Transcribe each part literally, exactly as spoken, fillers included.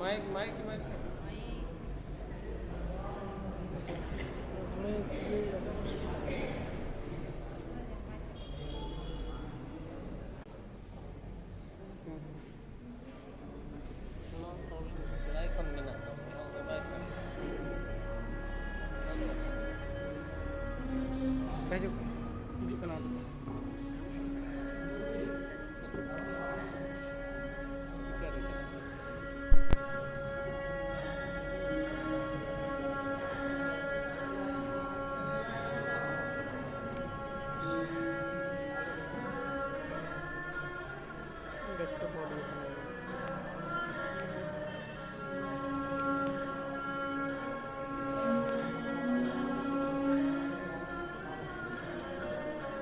Mic, mic, mic. ᱥᱮᱫᱟᱭ ᱠᱷᱚᱱ ᱢᱮᱱᱟᱜ ᱫᱚ, ᱮᱦᱚᱵ ᱫᱚ ᱵᱟᱭ ᱥᱟᱰᱮ᱾ ᱦᱤᱡᱩᱜ, ᱦᱤᱡᱩᱜ ᱠᱟᱱᱟ᱾ Speaker ᱨᱮ ᱪᱟᱞᱟᱜ ᱠᱟᱱᱟ᱾ Desktop audio.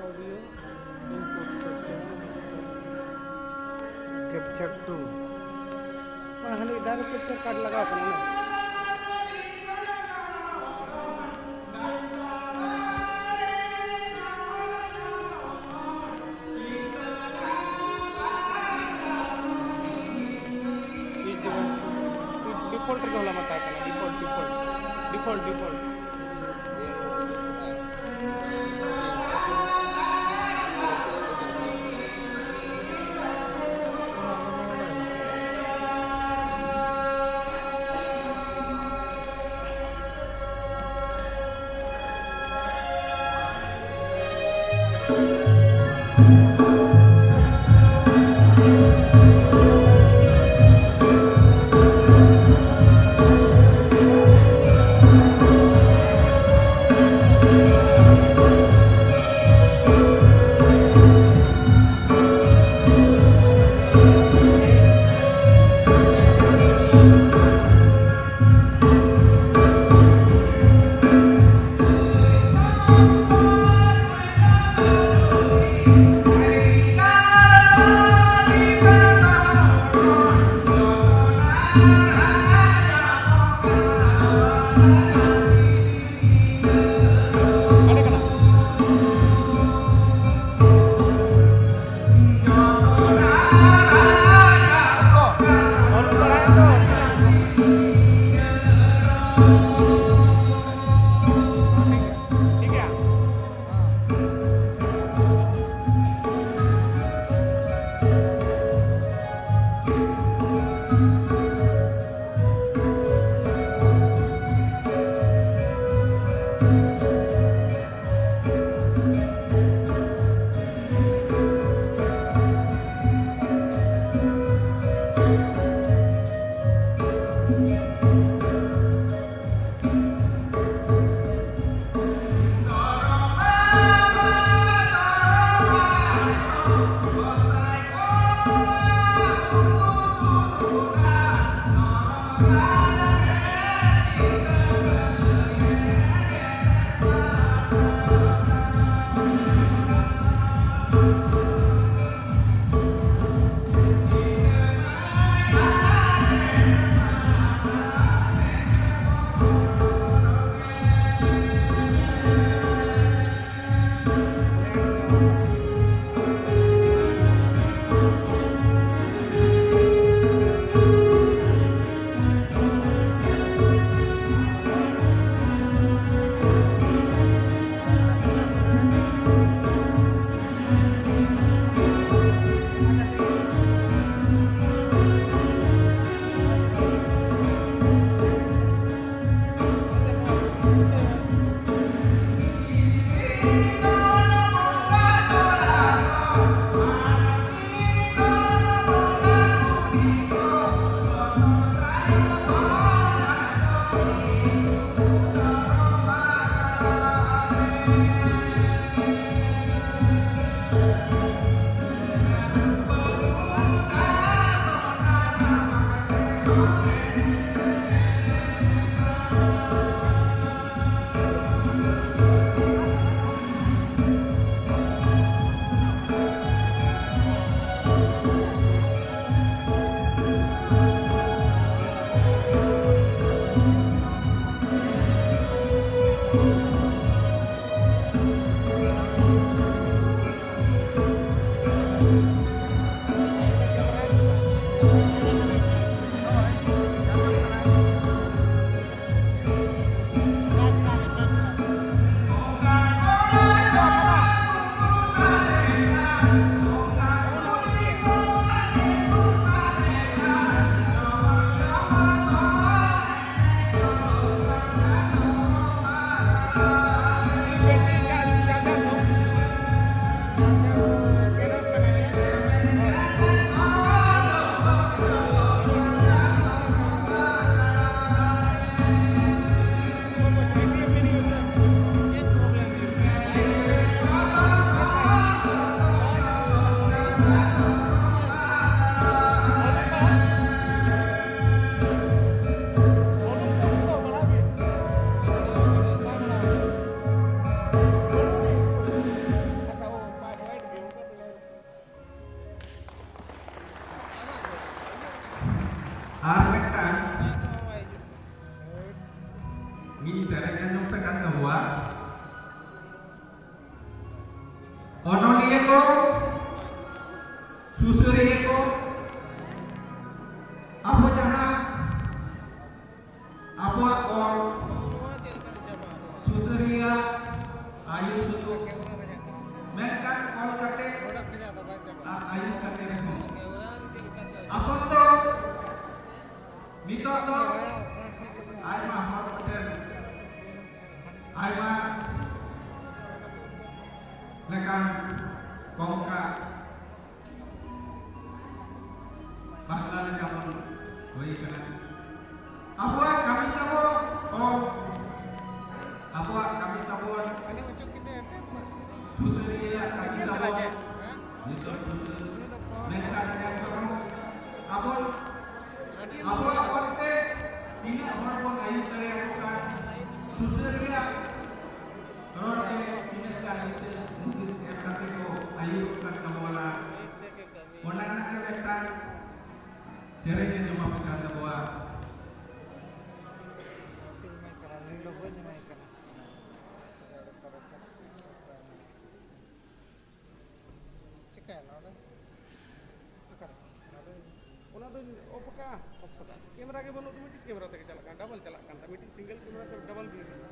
Audio input capture. Capture two. ᱵᱟᱝ, ᱦᱟᱸᱰᱮ direct capture card ᱞᱟᱜᱟᱣ ᱠᱟᱱᱟ ᱚᱱᱟ᱾ Default ᱨᱮᱜᱮ ᱦᱚᱞᱟ ᱢᱟᱛᱟ ᱠᱟᱱᱟ, default, default, default, default᱾ ᱟᱨ ᱢᱤᱫᱴᱟᱝ ᱢᱤᱫ ᱥᱮᱨᱮᱧ ᱟᱸᱡᱚᱢ ᱯᱮ ᱠᱟᱱ ᱛᱟᱵᱚᱣᱟ᱾ ᱚᱱᱚᱞᱤᱭᱟᱹ ᱠᱚ, ᱥᱩᱥᱟᱹᱨᱤᱭᱟᱹ ᱠᱚ, ᱟᱵᱚ ᱡᱟᱦᱟᱸ ᱟᱵᱚᱣᱟᱜ ᱚᱞ ᱥᱩᱥᱟᱹᱨᱤᱭᱟᱹ ᱟᱭᱩ ᱥᱩᱛᱩᱜ, ᱢᱮᱱᱠᱷᱟᱱ ᱚᱞ ᱠᱟᱛᱮ ᱟᱨ ᱟᱭᱩ ᱠᱟᱛᱮ ᱨᱮᱦᱚᱸ ᱟᱵᱚ ᱫᱚ ᱱᱤᱛᱚᱜ ᱫᱚ ᱟᱭᱢᱟ ᱦᱚᱲ ᱠᱚᱴᱷᱮᱱ ᱟᱭᱢᱟ ᱞᱮᱠᱟᱱ ᱠᱚᱝᱠᱟ ᱵᱟᱝᱞᱟ ᱞᱮᱠᱟ ᱵᱚᱱ ᱦᱩᱭ ᱠᱟᱱᱟ᱾ ᱟᱵᱚᱣᱟᱜ ᱠᱟᱹᱢᱤ ᱛᱟᱵᱚ ᱚᱞ, ᱟᱵᱚᱣᱟᱜ ᱠᱟᱹᱢᱤ ᱛᱟᱵᱚᱱ ᱥᱩᱥᱟᱹᱨᱤᱭᱟᱹ ᱛᱟᱹᱠᱤᱱ ᱛᱟᱵᱚᱱ ᱫᱤᱥᱚᱢ ᱥᱩᱥᱟᱹᱨ᱾ ᱢᱮᱱᱠᱷᱟᱱ ᱮᱱᱨᱮᱦᱚᱸ ᱟᱵᱚ, ᱟᱵᱚᱣᱟᱜ ᱚᱞᱛᱮ ᱛᱤᱱᱟᱹᱜ ᱦᱚᱲ ᱵᱚᱱ ᱟᱹᱭᱩᱨ ᱫᱟᱲᱮᱭᱟᱠᱚ ᱠᱟᱱ, ᱥᱩᱥᱟᱹᱨᱤᱭᱟᱹ ᱨᱚᱲ ᱛᱮ ᱛᱤᱱᱟᱹᱜ ᱜᱟᱱ ᱫᱤᱥᱟᱹ ᱦᱩᱫᱤᱥ ᱮᱢ ᱠᱟᱛᱮ ᱠᱚ ᱟᱹᱭᱩᱨᱚᱜ ᱠᱟᱱ ᱛᱟᱵᱚᱱᱟ, ᱚᱱᱟ ᱨᱮᱱᱟᱜ ᱜᱮ ᱢᱤᱫᱴᱟᱝ ᱥᱮᱨᱮᱧ ᱟᱸᱡᱚᱢ ᱟᱯᱮ ᱠᱟᱱ ᱛᱟᱵᱚᱣᱟ᱾ ᱵᱟᱹᱧ ᱮᱢᱟᱭ ᱠᱟᱱᱟ, ᱱᱩᱭ ᱫᱚ ᱵᱟᱹᱧ ᱮᱢᱟᱭ ᱠᱟᱱᱟ᱾ ᱪᱤᱠᱟᱹᱭᱮᱱᱟ ᱚᱸᱰᱮ? ᱚᱠᱟᱨᱮ? ᱱᱚᱰᱮ᱾ ᱚᱱᱟ ᱫᱚᱧ off ᱟᱠᱟᱫᱼᱟ, off ᱠᱟᱫᱟ᱾ ᱠᱮᱢᱮᱨᱟ ᱜᱮ ᱵᱟᱹᱱᱩᱜ ᱫᱚ, ᱢᱤᱫᱴᱤᱡ ᱠᱮᱢᱮᱨᱟ ᱛᱮᱜᱮ ᱪᱟᱞᱟᱜ ᱠᱟᱱᱟ, double ᱪᱟᱞᱟᱜ ᱠᱟᱱ ᱛᱟᱢᱟ, ᱢᱤᱫᱴᱤᱡ single ᱠᱮᱢᱮᱨᱟ ᱛᱮ double view ᱦᱩᱭᱩᱜ ᱠᱟᱱᱟ᱾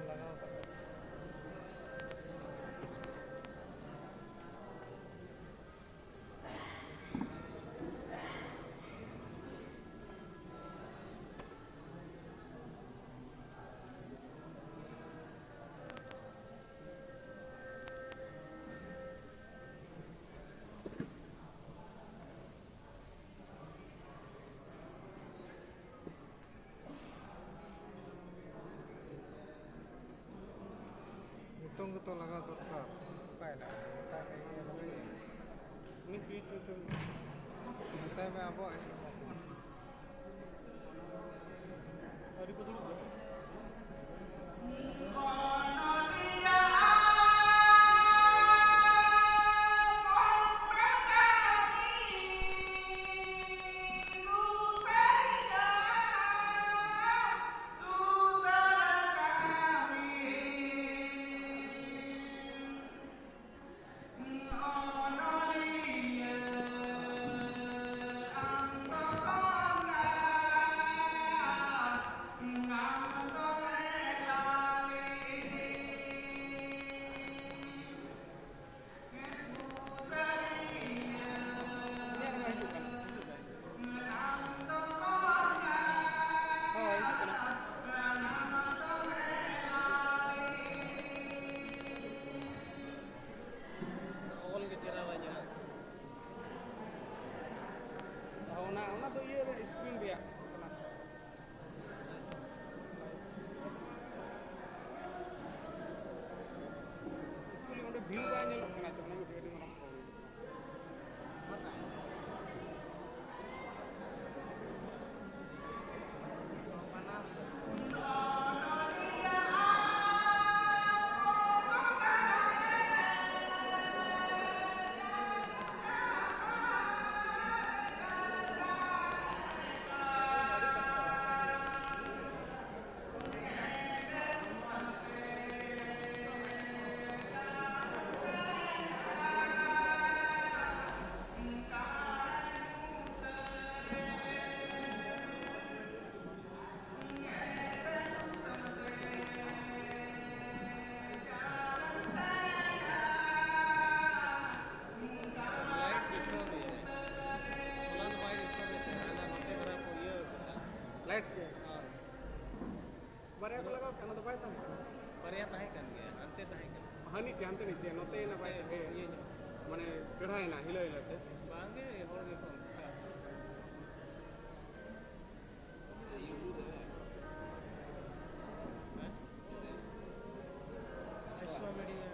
ᱞᱟᱜᱟᱣ ᱠᱟᱫᱟ᱾ ᱱᱤᱛᱚᱝ ᱜᱮᱛᱚ ᱞᱟᱜᱟᱣ ᱫᱚᱨᱠᱟᱨ᱾ ᱵᱟᱭ ᱞᱟᱜᱟᱣ, ᱢᱮᱛᱟᱭ ᱢᱮ ᱤᱭᱟᱹ ᱞᱟᱜᱟᱣ᱾ ᱩᱱᱤ switch ᱦᱚᱪᱚ ᱢᱮ᱾ ᱢᱮᱛᱟᱭ ᱢᱮ ᱟᱵᱚᱣᱟᱜ ᱤᱭᱟᱹ ᱞᱟᱜᱟᱣ᱾ ᱟᱹᱣᱨᱤ ᱠᱚ ᱫᱩᱲᱩᱵ ᱫᱚ᱾ ᱵᱟᱨᱭᱟ ᱠᱚ ᱞᱟᱜᱟᱣ ᱠᱮᱫ, ᱚᱱᱟ ᱫᱚ ᱵᱟᱭ ᱛᱟᱦᱮᱸ ᱠᱟᱱᱟ᱾ ᱵᱟᱨᱭᱟ ᱛᱟᱦᱮᱸ ᱠᱟᱱ ᱜᱮᱭᱟ, ᱦᱟᱱᱛᱮ ᱛᱟᱦᱮᱸ ᱠᱟᱱᱟ᱾ ᱦᱟᱹᱱᱤ ᱪᱮ ᱦᱟᱱᱛᱮ ᱱᱤᱪᱮ, ᱱᱚᱛᱮ ᱮᱱᱟ ᱵᱟᱭ ᱛᱟᱦᱮᱸ, ᱤᱭᱟᱹ ᱧᱚᱜ᱾ ᱢᱟᱱᱮ ᱪᱮᱲᱦᱟᱭᱮᱱᱟ, ᱦᱤᱞᱟᱹᱣ ᱦᱤᱞᱟᱹᱣ ᱛᱮ᱾ ᱵᱟᱝᱜᱮ, ᱦᱚᱲ ᱜᱮᱠᱚ ᱚᱱᱠᱟ᱾ ᱦᱮᱸ? ᱵᱤᱥᱣᱟ ᱢᱤᱰᱤᱭᱟ᱾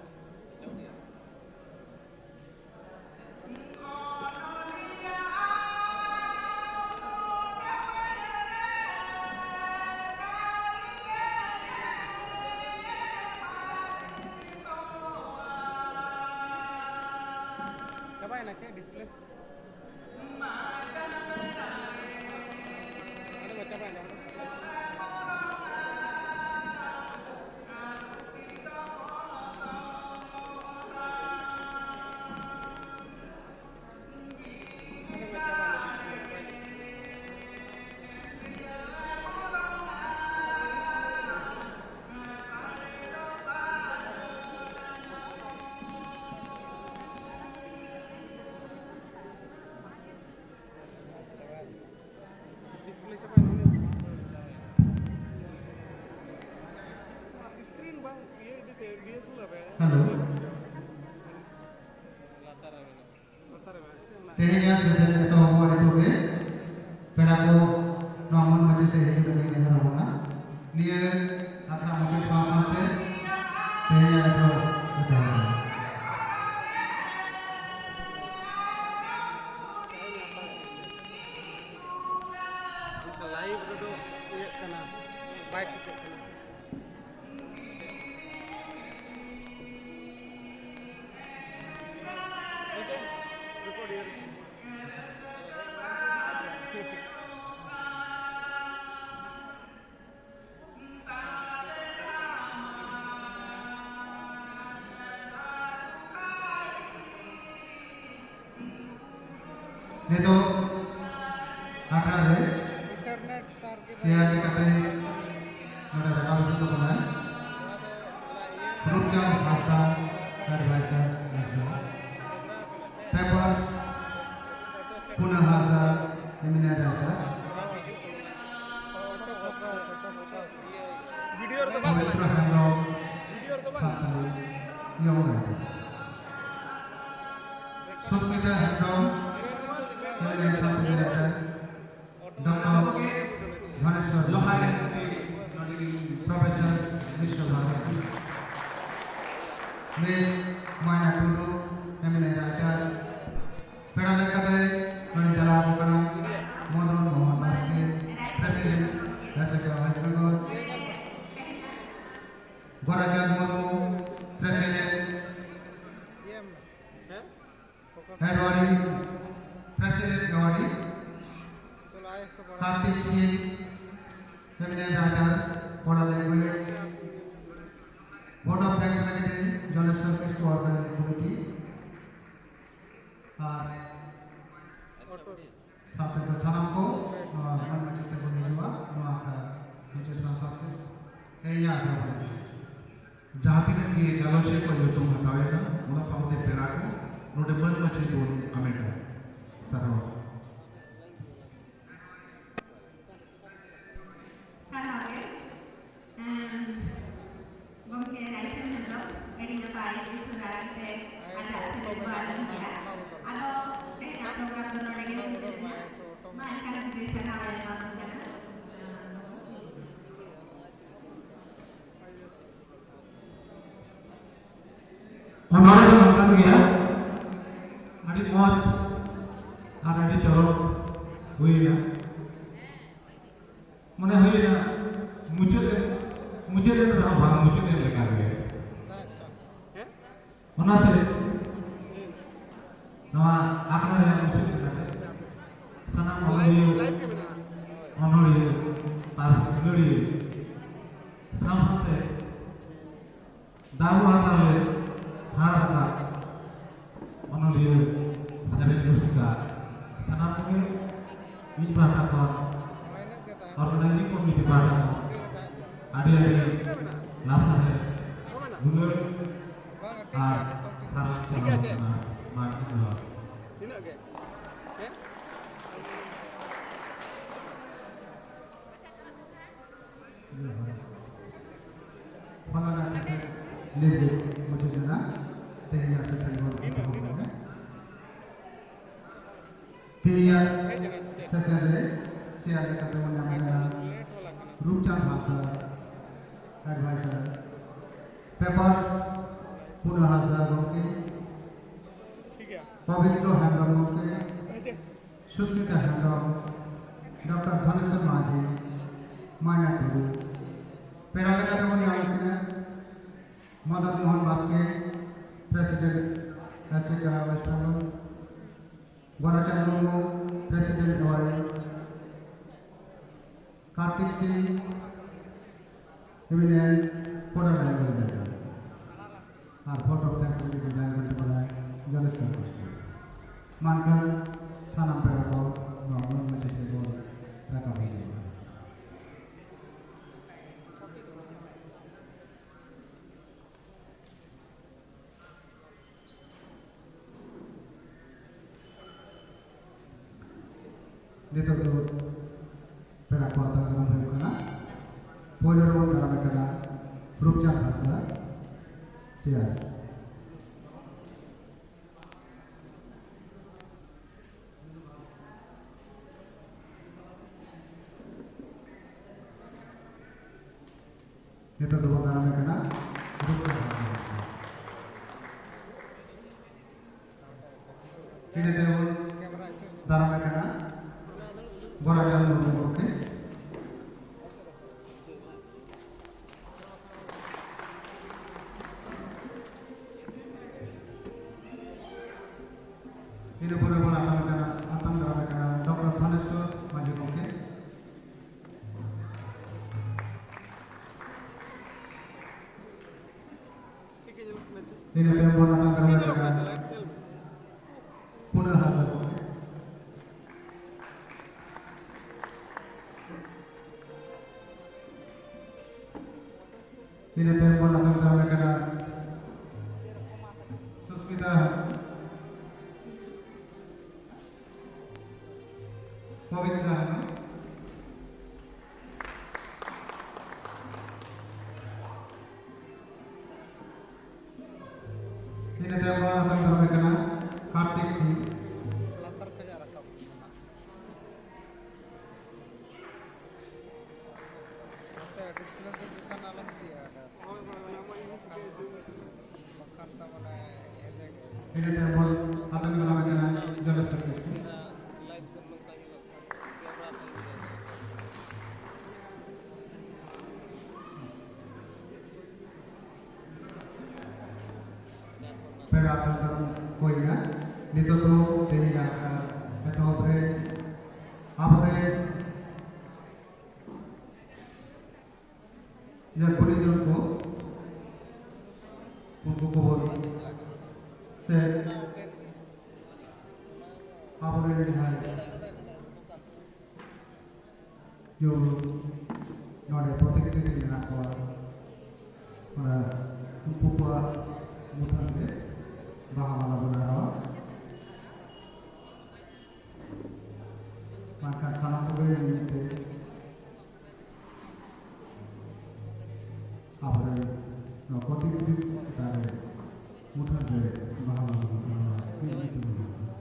ᱪᱟᱵᱟᱭᱮᱱᱟ ᱪᱮ ᱰᱤᱥᱯᱞᱮ? ᱚᱸᱰᱮ ᱢᱟ ᱪᱟᱵᱟᱭᱮᱱᱟ, ᱚᱸᱰᱮ᱾ ᱰᱤᱥᱯᱞᱮ ᱪᱟᱵᱟᱭᱮᱱᱟ, ᱩᱱᱤ ᱥᱠᱨᱤᱱ ᱵᱟᱝ ᱤᱭᱟᱹ ᱤᱫᱤ ᱛᱮ ᱰᱤ ᱮᱥ ᱮᱞ ᱟᱨ ᱨᱮ᱾ ᱦᱮᱞᱳ᱾ ᱞᱟᱛᱟᱨ ᱨᱮ ᱢᱮᱱᱟᱜᱼᱟ᱾ ᱞᱟᱛᱟᱨ ᱨᱮ ᱢᱮᱱᱟᱜᱼᱟ᱾ ᱛᱮᱦᱮᱧᱟᱜ ᱥᱮᱥᱚᱱ ᱮᱛᱚᱦᱚᱵ ᱟᱹᱰᱤ ᱛᱚᱵᱮ ᱯᱮᱲᱟ ᱠᱚ ᱱᱚᱣᱟ ᱢᱚᱱ ᱢᱟᱹᱪᱤ ᱥᱮᱫ ᱦᱤᱡᱩᱜ ᱞᱟᱹᱜᱤᱫ ᱱᱮᱦᱚᱨ ᱟᱵᱚᱱᱟ᱾ ᱱᱤᱭᱟᱹ ᱟᱠᱷᱲᱟ ᱢᱩᱪᱟᱹᱫ ᱥᱟᱶ ᱥᱟᱶᱛᱮ ᱛᱮᱦᱮᱧᱟᱜ ᱮᱛᱚᱦᱚᱵ ᱮᱛᱚᱦᱚᱵ ᱮᱱᱟ᱾ ᱟᱪᱪᱷᱟ, ᱞᱟᱭᱤᱵᱷ ᱨᱮᱫᱚ ᱤᱭᱟᱹᱜ ᱠᱟᱱᱟ, ᱵᱟᱭ ᱴᱷᱤᱠᱟᱹᱜ ᱠᱟᱱᱟ᱾ ᱱᱤᱛᱚᱜ ᱟᱠᱷᱲᱟ ᱨᱮ ᱪᱮᱭᱟᱨ ᱞᱮᱠᱟᱛᱮ ᱱᱚᱰᱮ ᱨᱟᱠᱟᱵ ᱦᱚᱪᱚ ᱠᱚ ᱠᱟᱱᱟᱭ ᱨᱩᱯᱪᱟᱸᱫᱽ ᱦᱟᱸᱥᱫᱟ, ᱮᱰᱵᱷᱟᱭᱥᱟᱨ ᱦᱟᱸᱥᱫᱟ, ᱯᱮᱯᱟᱨᱥ ᱯᱩᱱᱟ ᱦᱟᱸᱥᱫᱟ, ᱮᱢᱤᱱᱟ ᱨᱟᱭᱴᱟᱨ, ᱯᱚᱵᱤᱛᱨᱚ ᱦᱮᱢᱵᱨᱚᱢ, ᱥᱟᱱᱛᱟᱲᱤ ᱤᱭᱚᱝ writer. Susmita Hembrom, female Santali writer. Doctor Dhoneswar Johar, professor Visva Bharati. Miss Moyna Tudu, female writer. ᱯᱮᱲᱟ ᱞᱮᱠᱟᱛᱮ ᱱᱚᱰᱮ ᱪᱟᱞᱟᱣ ᱟᱠᱟᱱᱟ Madan Mohan Baske, president ASECA west Bengal, Gorachand Murmu, president ᱮᱰᱣᱟᱨᱤ, ᱯᱨᱮᱥᱤᱰᱮᱱᱴ ᱮᱰᱣᱟᱨᱤ, Kartik Singh, female writer, Bodo language, vote of thanks secretary, Joleswar Kisku organising committee, ᱟᱨ ᱥᱟᱶᱛᱮ ᱥᱟᱱᱟᱢ ᱠᱚ ᱱᱚᱣᱟ ᱢᱟᱹᱱ ᱢᱟᱹᱪᱤ ᱥᱮᱫ ᱵᱚᱱ ᱦᱤᱡᱩᱜᱼᱟ, ᱱᱚᱣᱟ ᱟᱠᱷᱲᱟ ᱢᱩᱪᱟᱹᱫ ᱥᱟᱶ ᱥᱟᱶᱛᱮ᱾ ᱦᱮᱸ, ᱤᱧᱟᱹᱜ ᱟᱠᱷᱲᱟ ᱵᱚᱱ ᱦᱤᱡᱩᱜᱼᱟ᱾ ᱡᱟᱦᱟᱸ ᱛᱤᱱᱟᱹᱜ ᱜᱮ ᱜᱟᱞᱚᱪᱤᱭᱟᱹ ᱠᱚ ᱧᱩᱛᱩᱢ ᱦᱟᱛᱟᱣ ᱮᱱᱟ, ᱚᱱᱟ ᱥᱟᱶᱛᱮ ᱯᱮᱲᱟ ᱠᱚ ᱱᱚᱰᱮ ᱢᱟᱹᱱ ᱢᱟᱹᱪᱤ ᱵᱚᱱ ᱟᱢᱮᱴᱟ᱾ ᱥᱟᱨᱦᱟᱣ᱾ ᱥᱟᱨᱦᱟᱣ ᱜᱮ᱾ ᱮᱸ, ᱜᱚᱢᱠᱮ ᱨᱟᱭᱪᱚᱨᱚᱱ ᱦᱮᱢᱵᱨᱚᱢ ᱟᱹᱰᱤ ᱱᱟᱯᱟᱭ ᱞᱤᱴᱷᱩᱨ ᱟᱲᱟᱝ ᱛᱮ ᱟᱡᱟᱜ ᱥᱮᱨᱮᱧ ᱠᱚ ᱟᱸᱡᱚᱢ ᱠᱮᱜᱼᱟ᱾ ᱟᱫᱚ ᱛᱮᱦᱮᱧᱟᱜ ᱯᱨᱳᱜᱨᱟᱢ ᱫᱚ ᱱᱚᱰᱮ ᱜᱮ ᱢᱩᱪᱟᱹᱫ ᱮᱱᱟ᱾ ᱢᱟ ᱮᱱᱠᱷᱟᱱ ᱵᱤᱫᱟᱹᱭ ᱥᱟᱨᱦᱟᱣ ᱮ ᱮᱢᱟ ᱵᱚᱱ ᱠᱟᱱᱟ᱾ ᱚᱱᱚᱬᱦᱮ ᱫᱚ ᱱᱚᱝᱠᱟᱱ ᱜᱮᱭᱟ, ᱟᱹᱰᱤ ᱢᱚᱡᱽ ᱟᱨ ᱟᱹᱰᱤ ᱪᱚᱨᱚᱠ ᱦᱩᱭᱮᱱᱟ᱾ ᱢᱚᱱᱮ ᱦᱩᱭᱮᱱᱟ ᱢᱩᱪᱟᱹᱫ ᱮᱱ, ᱢᱩᱪᱟᱹᱫ ᱮᱱ ᱨᱮᱦᱚᱸ ᱵᱟᱝ ᱢᱩᱪᱟᱹᱫ ᱮᱱ ᱞᱮᱠᱟ ᱜᱮ᱾ ᱚᱱᱟᱛᱮ ᱱᱚᱣᱟ ᱟᱠᱷᱲᱟ ᱨᱮᱭᱟᱜ ᱢᱩᱪᱟᱹᱫ ᱞᱮᱠᱟᱛᱮ ᱥᱟᱱᱟᱢ ᱚᱱᱚᱞᱤᱭᱟᱹ, ᱚᱱᱚᱲᱦᱤᱭᱟᱹ ᱟᱨ ᱥᱤᱠᱷᱱᱟᱹᱲᱤᱭᱟᱹ ᱥᱟᱶ ᱥᱟᱶᱛᱮ ᱫᱟᱣ ᱦᱟᱛᱟᱣ ᱞᱮ ᱦᱟᱨ ᱟᱠᱟᱫ ᱚᱱᱚᱞᱤᱭᱟᱹ, ᱥᱮᱨᱮᱧ ᱨᱩᱥᱤᱠᱟ ᱥᱟᱱᱟᱢ ᱠᱚᱜᱮ ᱤᱧ ᱯᱟᱦᱴᱟ ᱠᱷᱚᱱ, ᱚᱨᱜᱟᱱᱟᱭᱡᱤᱝ ᱠᱚᱢᱤᱴᱤ ᱯᱟᱦᱴᱟ ᱠᱷᱚᱱ ᱟᱹᱰᱤ ᱟᱹᱰᱤ ᱞᱟᱥᱟᱲᱦᱮᱫ ᱫᱩᱞᱟᱹᱲ ᱟᱨ ᱥᱟᱨᱦᱟᱣ ᱪᱟᱞ ᱟᱠᱚ ᱠᱟᱱᱟ᱾ ᱢᱟ ᱮᱱᱠᱷᱟᱱ ᱡᱚᱦᱟᱨ᱾ ᱤᱱᱟᱹᱜ ᱜᱮ᱾ ᱦᱮᱸ? ᱡᱚᱦᱟᱨ᱾ ᱱᱤᱛ ᱜᱮ ᱢᱩᱪᱟᱹᱫ ᱮᱱᱟ ᱛᱮᱦᱮᱧᱟᱜ ᱥᱮᱥᱚᱱ ᱵᱚᱱ ᱮᱛᱚᱦᱚᱵ ᱞᱮᱫᱟ᱾ ᱛᱮᱦᱮᱧᱟᱜ ᱥᱮᱥᱚᱱ ᱨᱮ ᱪᱮᱭᱟᱨ ᱞᱮᱠᱟᱛᱮ ᱵᱚᱱ ᱧᱟᱢ ᱮᱫᱟ ᱨᱩᱯᱪᱟᱸᱫᱽ ᱦᱟᱸᱥᱫᱟ, ᱮᱰᱵᱷᱟᱭᱥᱟᱨ, ᱯᱮᱯᱟᱨᱥ, ᱯᱩᱱᱟ ᱦᱟᱸᱥᱫᱟ ᱜᱚᱢᱠᱮ, ᱯᱚᱵᱤᱛᱨᱚ ᱦᱮᱢᱵᱨᱚᱢ ᱜᱚᱢᱠᱮ, ᱥᱩᱥᱢᱤᱛᱟ ᱦᱮᱢᱵᱨᱚᱢ, ᱰᱚᱠᱴᱚᱨ ᱫᱷᱚᱱᱮᱥᱣᱚᱨ ᱢᱟᱹᱡᱷᱤ, ᱢᱟᱭᱱᱟ ᱴᱩᱰᱩ, ᱯᱮᱲᱟ ᱞᱮᱠᱟᱛᱮ ᱵᱚᱱ ᱧᱟᱢ ᱠᱤᱱᱟ Madan Mohan Baske, president ASECA west Bengal, Gorachand Murmu, president ᱮᱣᱟᱨᱤ, ᱠᱟᱨᱛᱤᱠ ᱥᱤᱝ, ᱮᱢᱤᱱᱮᱱᱴ ᱠᱳᱰᱟ ᱰᱟᱭᱵᱷᱟᱨ ᱞᱮᱰᱟᱨ, ᱟᱨ ᱵᱷᱳᱴ ᱚᱯᱷ ᱛᱷᱮᱝᱠᱥ ᱞᱟᱹᱜᱤᱫ ᱛᱮ ᱡᱟᱦᱟᱸᱭ ᱠᱚ ᱛᱟᱵᱚᱱᱟ ᱡᱚᱱᱮᱥᱣᱚᱨ ᱠᱤᱥᱠᱩ᱾ ᱢᱟ ᱮᱱᱠᱷᱟᱱ ᱥᱟᱱᱟᱢ ᱯᱮᱲᱟ ᱠᱚ ᱱᱚᱣᱟ ᱢᱩᱞ ᱢᱟᱹᱪᱤ ᱥᱮᱫ ᱵᱚᱱ ᱨᱟᱠᱟᱵ ᱦᱤᱡᱩᱜᱼᱟ᱾ ᱱᱤᱛᱚᱜ ᱫᱚ ᱯᱮᱲᱟ ᱠᱚ ᱟᱛᱟᱝ ᱫᱟᱨᱟᱢ ᱦᱩᱭᱩᱜ ᱠᱟᱱᱟ᱾ ᱯᱳᱭᱞᱳ ᱨᱮᱵᱚᱱ ᱫᱟᱨᱟᱢᱮ ᱠᱟᱱᱟ ᱨᱩᱯᱪᱟᱸᱫᱽ ᱦᱟᱸᱥᱫᱟ, ᱪᱮᱭᱟᱨ᱾ ᱱᱤᱛᱚᱜ ᱫᱚᱵᱚᱱ ᱫᱟᱨᱟᱢᱮ ᱠᱟᱱᱟ ᱨᱩᱯᱪᱟᱸᱫᱽ ᱦᱟᱸᱥᱫᱟ᱾ ᱤᱱᱟᱹ ᱛᱟᱭᱚᱢ ᱫᱟᱨᱟᱢᱮ ᱠᱟᱱᱟ ᱜᱳᱨᱟᱪᱟᱸᱫᱽ ᱢᱩᱨᱢᱩ ᱜᱚᱢᱠᱮ᱾ ᱤᱱᱟᱹ ᱯᱚᱨᱮ ᱵᱚᱱ ᱟᱛᱟᱝ ᱠᱟᱱᱟ, ᱟᱛᱟᱝ ᱫᱟᱨᱟᱢᱮ ᱠᱟᱱᱟ ᱰᱚᱠᱴᱚᱨ ᱫᱷᱚᱱᱮᱥᱣᱚᱨ ᱢᱟᱹᱡᱷᱤ ᱜᱚᱢᱠᱮ᱾ ᱤᱱᱟᱹ ᱛᱟᱭᱚᱢ ᱵᱚᱱ ᱟᱛᱟᱝ ᱫᱟᱨᱟᱢᱮ ᱠᱟᱱᱟ ᱯᱩᱱᱟᱹ ᱦᱟᱸᱥᱫᱟ ᱜᱚᱢᱠᱮ᱾ ᱤᱱᱟᱹ ᱛᱟᱭᱚᱢ ᱵᱚᱱ ᱟᱛᱟᱝ ᱫᱟᱨᱟᱢᱮ ᱠᱟᱱᱟ ᱥᱩᱥᱢᱤᱛᱟ ᱦᱮᱢᱵᱨᱚᱢ, ᱯᱚᱵᱤᱛᱨᱟ ᱦᱮᱢᱵᱨᱚᱢ, ᱛᱮ ᱵᱚᱱ ᱟᱛᱟᱝ ᱫᱟᱨᱟᱢᱮ ᱠᱟᱱᱟ ᱠᱟᱨᱛᱤᱠ ᱥᱤᱝ᱾ ᱞᱟᱛᱟᱨ ᱠᱷᱚᱱᱟᱜ ᱨᱟᱠᱟᱵ ᱠᱟᱱᱟ᱾ ᱱᱚᱛᱮ ᱰᱤᱥᱯᱞᱮ ᱥᱮ ᱪᱮᱛᱟᱱ ᱟᱞᱚᱢ ᱤᱫᱤᱭᱟ, ᱚᱸᱰᱮ᱾ ᱵᱟᱠᱷᱟᱱ ᱫᱚ ᱢᱟᱱᱮ ᱦᱮᱸᱫᱮ ᱜᱮ᱾ ᱤᱱᱟᱹ ᱛᱟᱭᱚᱢ ᱵᱚᱱ ᱟᱛᱟᱝ ᱫᱟᱨᱟᱢᱮ ᱠᱟᱱᱟ ᱡᱚᱞᱮᱥᱚᱨ ᱠᱤᱥᱠᱩ᱾ ᱯᱮᱲᱟ ᱠᱚ ᱦᱩᱭᱱᱟ᱾ ᱱᱤᱛᱚᱜ ᱫᱚ ᱛᱮᱦᱮᱧᱟᱜ ᱮᱛᱚᱦᱚᱵ ᱨᱮ ᱟᱵᱚᱨᱮᱱ ᱡᱟᱦᱟᱸ ᱠᱩᱲᱤ ᱡᱚᱱ ᱠᱚ, ᱩᱱᱠᱩ ᱠᱚᱵᱚᱱ ᱥᱮ ᱟᱵᱚᱨᱮᱱ ᱡᱟᱦᱟᱸᱭ ᱡᱚᱢ ᱱᱚᱰᱮ ᱯᱨᱚᱛᱤᱠᱨᱤᱛᱤ ᱢᱮᱱᱟᱜ ᱠᱚᱣᱟ, ᱚᱱᱟ ᱩᱱᱠᱩ ᱠᱚᱣᱟᱜ ᱢᱩᱴᱷᱟᱹᱱ ᱨᱮ ᱵᱟᱦᱟ ᱢᱟᱞᱟ ᱵᱚᱱ ᱟᱨᱟᱣᱟ᱾ ᱢᱮᱱᱠᱷᱟᱱ ᱥᱟᱱᱟᱢ ᱠᱚᱜᱮ ᱢᱤᱫ ᱛᱮ ᱟᱵᱚᱨᱮᱱ ᱱᱚᱣᱟ ᱯᱨᱚᱛᱤᱱᱤᱫᱷᱤ ᱪᱮᱛᱟᱱ ᱨᱮ ᱢᱩᱴᱷᱟᱹᱱ ᱨᱮ ᱵᱟᱦᱟ ᱢᱟᱞᱟ ᱵᱚᱱ ᱟᱨᱟᱣᱟ᱾ ᱢᱤᱫ ᱢᱤᱫ ᱛᱮᱵᱚᱱ ᱟᱨᱟᱣᱟ᱾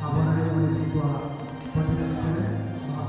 ᱟᱵᱚᱨᱮᱱ ᱢᱟᱹᱱᱤᱥᱤ ᱠᱚᱣᱟᱜ ᱯᱨᱚᱛᱤᱱᱤᱫᱷᱤ ᱨᱮ ᱵᱟᱦᱟ᱾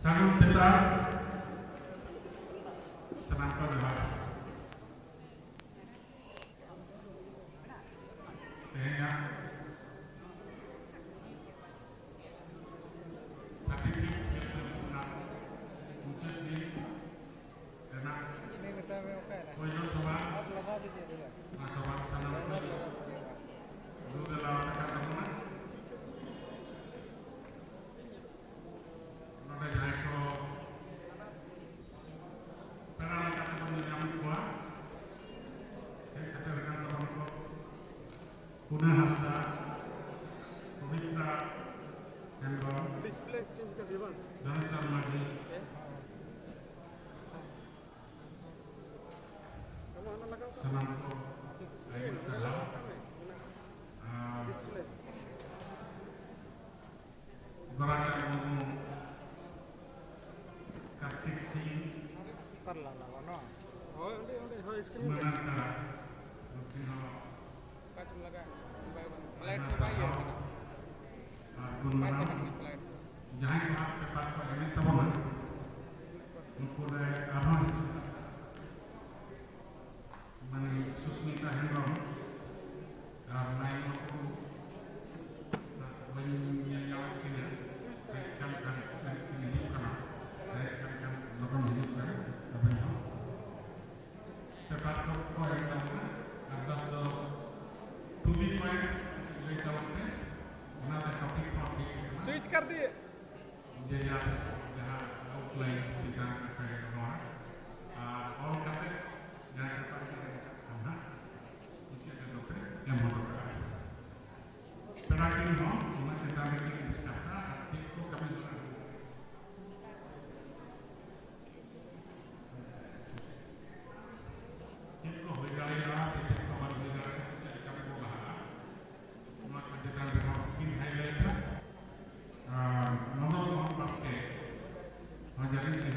ᱥᱟᱹᱜᱩᱱ ᱥᱮᱛᱟᱜ᱾ ᱥᱟᱱᱟᱢ ᱠᱚ ᱡᱚᱦᱟᱨ᱾ ᱛᱮᱦᱮᱧᱟᱜ ᱛᱷᱟᱨᱴᱤ ᱯᱷᱤᱯᱛᱷ ᱨᱮᱱᱟᱜ ᱢᱩᱪᱟᱹᱫ ᱫᱤᱱ ᱨᱮᱱᱟᱜ ᱯᱳᱭᱞᱳ ᱥᱚᱵᱷᱟ᱾ ᱱᱚᱣᱟ ᱥᱚᱵᱷᱟ ᱥᱟᱱᱟᱢ ᱠᱚ ᱫᱩ ᱫᱮᱞᱟ ᱟᱠᱟᱫ ᱛᱟᱵᱚᱱᱟ᱾ ᱱᱚᱰᱮ ᱡᱟᱦᱟᱸᱭ ᱠᱚ ᱯᱮᱲᱟ ᱞᱮᱠᱟᱛᱮ ᱵᱚᱱ ᱧᱮᱞ ᱧᱟᱢᱮᱫ ᱠᱚᱣᱟ, ᱦᱮᱡ ᱥᱮᱴᱮᱨ ᱟᱠᱟᱱ ᱛᱟᱵᱚᱱᱟ ᱠᱚ ᱯᱩᱱᱟᱹ ᱦᱟᱸᱥᱫᱟ, ᱯᱚᱵᱤᱛᱨᱟ ᱦᱮᱢᱵᱨᱚᱢ, ᱰᱤᱥᱯᱞᱮ ᱪᱮᱧᱡ ᱠᱟᱛᱮ ᱵᱟᱝ? ᱫᱷᱚᱱᱮᱥᱚᱨ ᱢᱟᱹᱡᱷᱤ, ᱥᱟᱱᱟᱢ ᱠᱚ ᱟᱹᱰᱤ ᱥᱟᱨᱦᱟᱣ᱾ ᱟᱨ ᱜᱳᱨᱟᱪᱟᱸᱫᱽ ᱢᱩᱨᱢᱩ, ᱠᱟᱨᱛᱤᱠ ᱥᱤᱝ, ᱦᱳᱭ, ᱚᱸᱰᱮ, ᱚᱸᱰᱮ, ᱦᱳᱭ, ᱥᱠᱨᱤᱱ ᱨᱮ᱾ ᱢᱟᱹᱱᱟᱱ ᱯᱮᱲᱟ, ᱱᱩᱠᱤᱱ ᱦᱚᱸ ᱚᱠᱟ ᱪᱚᱢ ᱞᱟᱜᱟᱣ? ᱵᱟᱭ ᱵᱟᱝ, ᱥᱞᱟᱭᱤᱰ ᱥᱳ ᱵᱟᱭ ᱤᱭᱟᱹ ᱠᱟᱱᱟ᱾ ᱟᱨ ᱜᱩᱱ ᱵᱟᱭ ᱢᱟᱨᱟᱝ ᱥᱟᱵ ᱠᱟᱱᱟ ᱥᱞᱟᱭᱤᱰ ᱥᱳ᱾ ᱡᱟᱦᱟᱸᱭ ᱠᱚ ᱦᱟᱸᱜ ᱯᱮᱯᱟᱨ ᱠᱚ ᱮᱢᱮᱫ ᱛᱟᱵᱚᱱᱟ, ᱱᱩᱠᱩ ᱨᱮ ᱟᱨᱦᱚᱸ ᱦᱤᱡᱩᱜ ᱠᱟᱱᱟ᱾ ᱢᱟᱹᱱᱤ ᱥᱩᱥᱢᱤᱛᱟ ᱦᱮᱢᱵᱨᱚᱢ ᱟᱨ ᱱᱟᱭᱤ ᱵᱟᱹᱵᱩ ᱵᱟᱹᱧ ᱧᱮᱞ ᱧᱟᱢᱮᱫ ᱠᱤᱱᱟ᱾ ᱦᱮᱡ ᱠᱟᱱ ᱠᱷᱟᱱ ᱠᱤᱱ ᱦᱤᱡᱩᱜ ᱠᱟᱱᱟ᱾ ᱦᱮᱡ ᱠᱟᱱ ᱠᱷᱟᱱ ᱞᱚᱜᱚᱱ ᱦᱤᱡᱩᱜ ᱠᱟᱱᱟ᱾ ᱟᱹᱵᱤᱱ ᱦᱚᱸ ᱯᱮᱯᱟᱨ ᱠᱚ ᱠᱚ ᱮᱢ ᱛᱟᱵᱚᱱᱟ᱾ ᱟᱨᱫᱟᱥ ᱫᱚ ᱴᱩ ᱫᱤ ᱯᱚᱭᱮᱱᱴ ᱞᱟᱹᱭ ᱛᱟᱵᱚᱱ ᱯᱮ᱾ ᱚᱱᱟ ᱫᱚ ᱴᱚᱯᱤᱠ ᱦᱚᱸ ᱴᱷᱤᱠ ᱠᱟᱱᱟ᱾ ᱥᱩᱭᱤᱪ ᱠᱟᱨ ᱫᱤᱭᱮ᱾ ᱡᱮ ᱡᱟᱦᱟᱸ, ᱡᱟᱦᱟᱸ ᱟᱣᱩᱴᱞᱟᱭᱤᱱ ᱪᱮᱛᱟᱱ ᱠᱟᱛᱷᱟᱭ ᱨᱚᱲᱟ, ᱟᱨ ᱚᱞ ᱠᱟᱛᱮ ᱡᱟᱦᱟᱸ ᱠᱟᱛᱷᱟ ᱠᱟᱛᱷᱟ ᱠᱟᱱᱟ, ᱢᱩᱪᱟᱹᱫ ᱨᱮᱫᱚ ᱯᱮ ᱮᱢ ᱦᱚᱴᱚ ᱠᱟᱜᱼᱟ᱾ ᱯᱮᱲᱟ ᱠᱤᱱ ᱦᱚᱸ ᱚᱱᱟ ᱪᱮᱛᱟᱱ ᱨᱮᱠᱤᱱ ᱰᱤᱥᱠᱟᱥᱟ ᱟᱨ ᱪᱮᱫ ᱠᱚ ᱠᱟᱹᱢᱤ ᱦᱚᱨᱟ᱾ ᱪᱮᱫ ᱠᱚ ᱦᱩᱭ ᱫᱟᱲᱮᱭᱟᱜᱼᱟ ᱥᱮ ᱪᱮᱫ ᱠᱚ ᱵᱟᱝ ᱦᱩᱭ ᱫᱟᱲᱮᱭᱟᱜᱼᱟ ᱥᱮ ᱪᱮᱫ ᱞᱮᱠᱟ ᱵᱚᱱ ᱞᱟᱦᱟᱜᱼᱟ, ᱱᱚᱣᱟ ᱠᱚ ᱪᱮᱛᱟᱱ ᱨᱮᱦᱚᱸ ᱠᱤᱱ ᱦᱟᱭᱞᱟᱭᱤᱴᱟ᱾ ᱟᱨ ᱢᱚᱱᱳᱡᱽ ᱢᱳᱦᱚᱱ ᱵᱟᱥᱠᱮ ᱦᱚᱸ ᱡᱟᱹᱱᱤᱡ ᱠᱤ